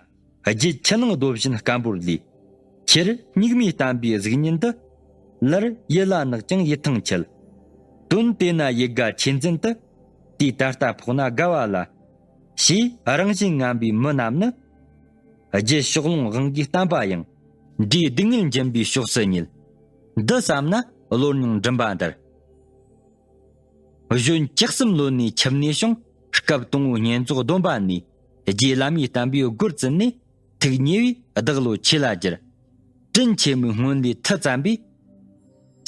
རྒྱུད་ཆུ་ནང་རྡོ་བཞིན་སྐམ་པོར་ལུས། ཁྱེར་སྙིགས་མའི་བསྟན་པའི་གཟུགས་བརྙན་འདི། ལར་ཡིད་ལ་བརྣག་ཀྱང་ཡིད་ཐང་ཆད། དོན་དེ་ན་ཡིད་དགའ་ཆེ་འཛིན་དུ། དེའི་ད་ལྟ་ཕོག་ན་དགའ་བ་ལ། ཞེས་རང་བཞིན་ངན་པའི་མི་རྣམས་ནི། རྒྱུད་ཕྱོགས་ལྷུང་དབང་གིས་བསྟན་པ་ཡང་། འདྲེ་སྡུག་བསྔལ་འབྱིན་པའི་ཕྱོགས་སུ་ཉིལ། འདི་བསམ་ན་བློར་མྱོང་འགྲིམ་པ་འདིར། གཞོན་བཅུ་གསུམ་ལོན་ནས་ཆིབས་ནས་བྱུང་། སྐབས་དང་པོའི་བསྙེན་རྫོགས་སྡོམ་པ་ནས། རྗེ་བླ་མའི་བསྟན་པའི་སྒོར་བཙུན་ནས། ཐུགས་མཉེས་པས་བདག་བློ་ཆོས་ལ་བསྒྱུར། དྲིན་ཆེན་མོའི་སྔོན་ལས་མཐུ་བཙན་པས།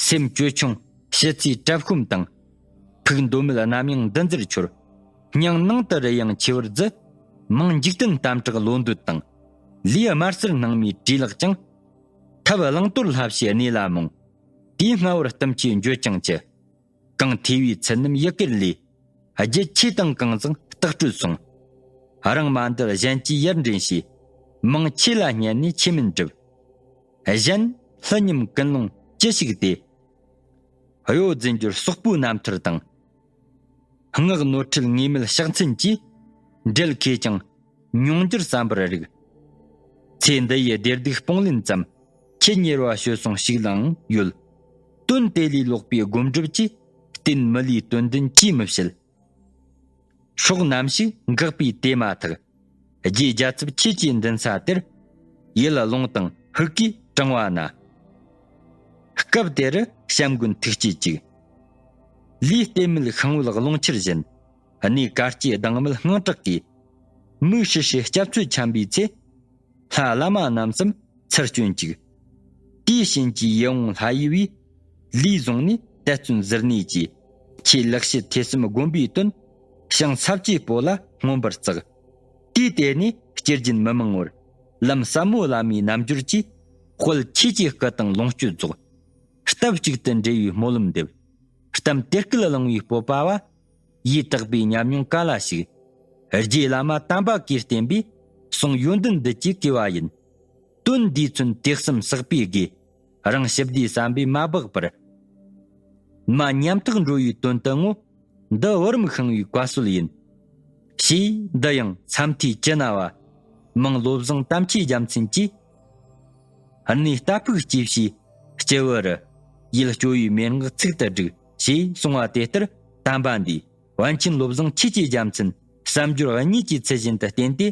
སེམས་ཅོལ་ཆུང་ཞི་ཚིའི་གྲབས་ཤོམ་དང་། ཕུགས་འདོད་མེད་རྣམ་གཡེང་འདི་འཛེར་འཆོར། སྙིང་ནང་དུ་རེ་ཡང་ཆེ་བར་བརྫུ། མིང་འཇིག་རྟེན་གཏམ་དྲག་ལོ་འདོད་དང་། ལུས་དམར་སེར་སྣང་མེད་བྲིས་ལག་ཀྱང་། ཐབས་བླང་དོར་བསླབ་བྱའི་གནས་ལ་རྨོངས། དེའི་སྔ་བར་གཏུམ་ཆོས་འགྱོད་ཅིང་ཅི། གང་ཐོས་པའི་ཚུལ་རྣམས་ཡི་གེར་ལས། རྒྱུད་ཆོས་དང་གང་ཟག་རྟག་སྤྲོད་སོང་། རང་མ་འདུལ་གཞན་གྱིས་ཡར་འདྲེན་བྱས། མིང་ཆོས་ལ་བསྙད་ནས་ཆོས་མིན་བསྒྲུབས། གཞན་ལྷུ་ཉམས་ཀུན་སློང་ཅི་ཞིག་སྟེ། གཡོ་འཛིན་སྦྱོར་སོག་པོའི་རྣམ་ཐར་དང་། སྔགས་ནོར་འཁྲུལ་ངེས་མེད་ཕྱག་མཚན་གྱིས། འབྲེལ་མཁས་ཀྱང་མྱོང་འགྱུར་བསམ་པར་རིགས། ཚེ་འདི་ཡི་བདེ་སྡུག་སྤོང་ལེན་ཙམ། ཆེད་གཉེར་བ་བྱོལ་སོང་ཞིག་ལའང་ཡོད། དོན་དེ་ལས་ལོག་པའི་སྒོམ་སྒྲུབ་ཀྱིས། རྟེན་མི་ལུས་དོན་ལྡན་ཅིས་མི་བྱེད། སྲོག་ནམ་ཞིག་འགག་པའི་དེ་མ་ཐག། རྗེ་རྒྱལ་ཚབ་ཆོས་ཀྱི་འདུན་ས་དེར། ཡིད་ལ་ལོང་དང་ཧུག་གིས་དྲང་བ་ན། སྐབས་དེར་བྱམས་མགོན་ཐུགས་རྗེ་གཅིག། ལུས་ལྟེམ་མེད་ཤིང་བུ་ལ་རླུང་ཆུར་བཞིན། གནས་གར་སྐྱེས་སྡང་མེད་དངངས་སྐྲག་གིས། མིག་ཧྲི་ཧྲི་སྐྱབས་འཚོལ་འཁྱམས་པའི་ཚེ། ལྷ་བླ་མ་རྣམ་གསུམ་ཚུར་སྐྱོན་བཅུག། དེའི་བྱིན་གྱིས་ཡིད་འོང་ལྷ་ཡི་བུས། ལུས་བཟུང་ནས་དད་བརྩོན་ཟུར་གནས་ཀྱིས། ཆོས་ལེགས་བཤད་ཐོས་བསམ་སྒོམ་པའི་དོན། ཞིང་ས་བཅུའི་སྤོ་ལ་མངོན་པར་བརྩེགས། དེའི་དེ་ནས་སྐྱེ་རྒྱུན་མི་མང་བར། ལམ་ཟབ་མོ་བླ་མའི་རྣལ་འབྱོར་གྱིས། དཔལ་ཆོས་ཀྱི་སྐུ་དང་ལོངས་སྤྱོད་རྫོགས། སྟབས་གཅིག་ཏུ་འབྲེལ་བའི་སྨོན་ལམ་འདེབས། གཏམ་དེ་སྐད་བླངས་པའི་སྤོབས་པ་བ། ཡིད་དག་པའི་ཉམས་མྱོང་ག་ལ་ཞིག། རྗེ་བླ་མ་དམ་པ་གིས་བསྟན་པའི། གསུང་ཡོན་ཏན་འདི་ཀྱི་གོ་བ་ཡིན། དོན་འདིས་མཚོན་དུས་གསུམ་བསགས་པའི་དགེ། རང་ཞི་བདེའི་བསམ་པས་མ་སྦགས་པར། མ་ཉམ་ཐག་འགྲོ་བའི་དོན་དུ་བསྔོ། འདི་བར་མི་ཤིང་བའི་བཀའ་སྲོལ་ཡིན། ཞེས་འདི་ཡང་མཚམས་མཐའི་ཅི་ན་བ། མིང་བློ་བཟང་དམ་ཆོས་རྒྱལ་མཚན་གྱིས། གནས་རྟ་ཕུག་སྐྱེས་བྱའི་སྤྱི་བོ་རུ། ཡིད་སྐྱོ་བའི་མན་ངག་ཚིག་ཏུ་བསྒྲིགས། ཞེས་གསུངས་པ་དེ་ལྟར་དམ་པ་འདིས། པཎ་ཆེན་བློ་བཟང་ཆོས་ཀྱི་རྒྱལ་མཚན་བསམ་སྦྱོར་གཉིས་ཀྱི་ཚུལ་བཞིན་དུ་བསྟེན་ཏེ།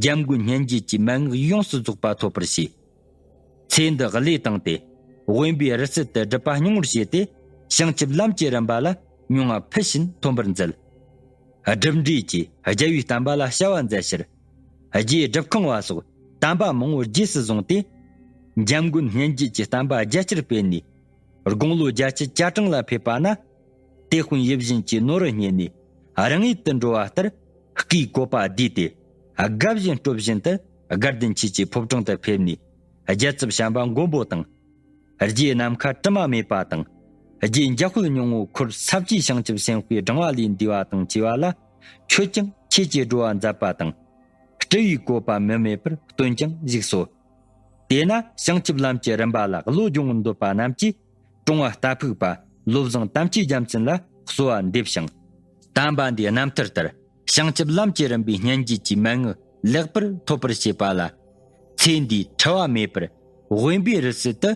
འཇམ་མགོན་སྙན་བརྒྱུད་ཀྱི་མན་ངག་ཡོངས་སུ་རྫོགས་པ་ཐོབ་པར་བྱས། ཚེ་འདི་བློས་བཏང་སྟེ། དབེན་པའི་རི་སུལ་དུ་སྒྲུབ་པ་སྙིང་པོར་བྱས་ཏེ། བྱང་ཆུབ་ལམ་གྱི་རིམ་པ་ལ་མྱོང་བ་ཕུལ་བཞིན་ཐོན་པར་མཛད། སྒྲུབ་འབྲས་ཀྱིས་རྒྱལ་བའི་བསྟན་པ་ལ་བྱ་བ་མཛད་ཕྱིར། རྗེའི་སྒྲུབ་ཁང་བ་སོགས་བསྟན་པ་མང་པོ་རྗེས་སུ་བཟུང་སྟེ། འཇམ་མགོན་སྙན་བརྒྱུད་ཀྱི་བསྟན་པ་རྒྱ་ཆེར་སྤེལ་ནས། དགུང་ལོ་བརྒྱད་ཅུ་གྱ་གྲངས་ལ་ཕེབས་པ་ན། དེད་དཔོན་ཡིད་བཞིན་གྱི་ནོར་བུ་རྙེད་ནས་རང་ཡུལ་དུ་འགྲོ་བ་ལྟར། སྐུའི་བཀོད་པ་བསྡུས་ཏེ། དགའ་བཞིན་སྤྲོ་བཞིན་དུ་དགའ་ལྡན་ཆོས་ཀྱི་ཕོ་བྲང་དུ་ཕེབས་ནས། རྒྱལ་ཚབ་བྱམས་པ་མགོན་པོ་དང་། རྗེ་ནམ་མཁའ་དྲི་མ་མེད་པ་དང་། རྗེ་འཇམ་དཔལ་སྙིང་པོ་འཁོར་ས་བཅུའི་བྱང་ཆུབ་སེམས་དཔའི་སྒྲེང་བ་ལས་འདས་པ་དང་བཅས་པ་ལ། ཁྱོད་ཀྱང་ཆོས་ཀྱི་འགྲོ་བ་མཛད་པ་དང་། སྤྲུལ་བའི་བཀོད་པ་མི་མེད་པར་སྟོན་ཀྱང་བཞུགས་སོ། དེས་ན་བྱང་ཆུབ་ལམ་གྱི་རིམ་པ་ལ་བློ་སྦྱོང་འདོད་པ་རྣམས་ཀྱིས། གྲོང་བ་རྟ་ཕུག་པ་བློ་བཟང་དམ་ཆོས་རྒྱལ་མཚན་ལ་གསོལ་བ་འདེབས་ཤིང་། དམ་པ་འདིའི་རྣམ་ཐར་ལྟར། བྱང་ཆུབ་ལམ་གྱི་རིམ་པའི་སྙན་བརྒྱུད་ཀྱི་མན་ངག་ལེགས་པར་ཐོབ་པར་བྱེད་པ་ལ། ཚེ་འདིའི་འཁྲི་བ་མེད་པར་དབེན་པའི་རི་སུལ་དུ།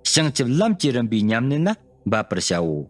བྱང་ཆུབ་ལམ་གྱི་རིམ་པའི་ཉམས་ལེན་ལ་འབད་པར་བྱའོ།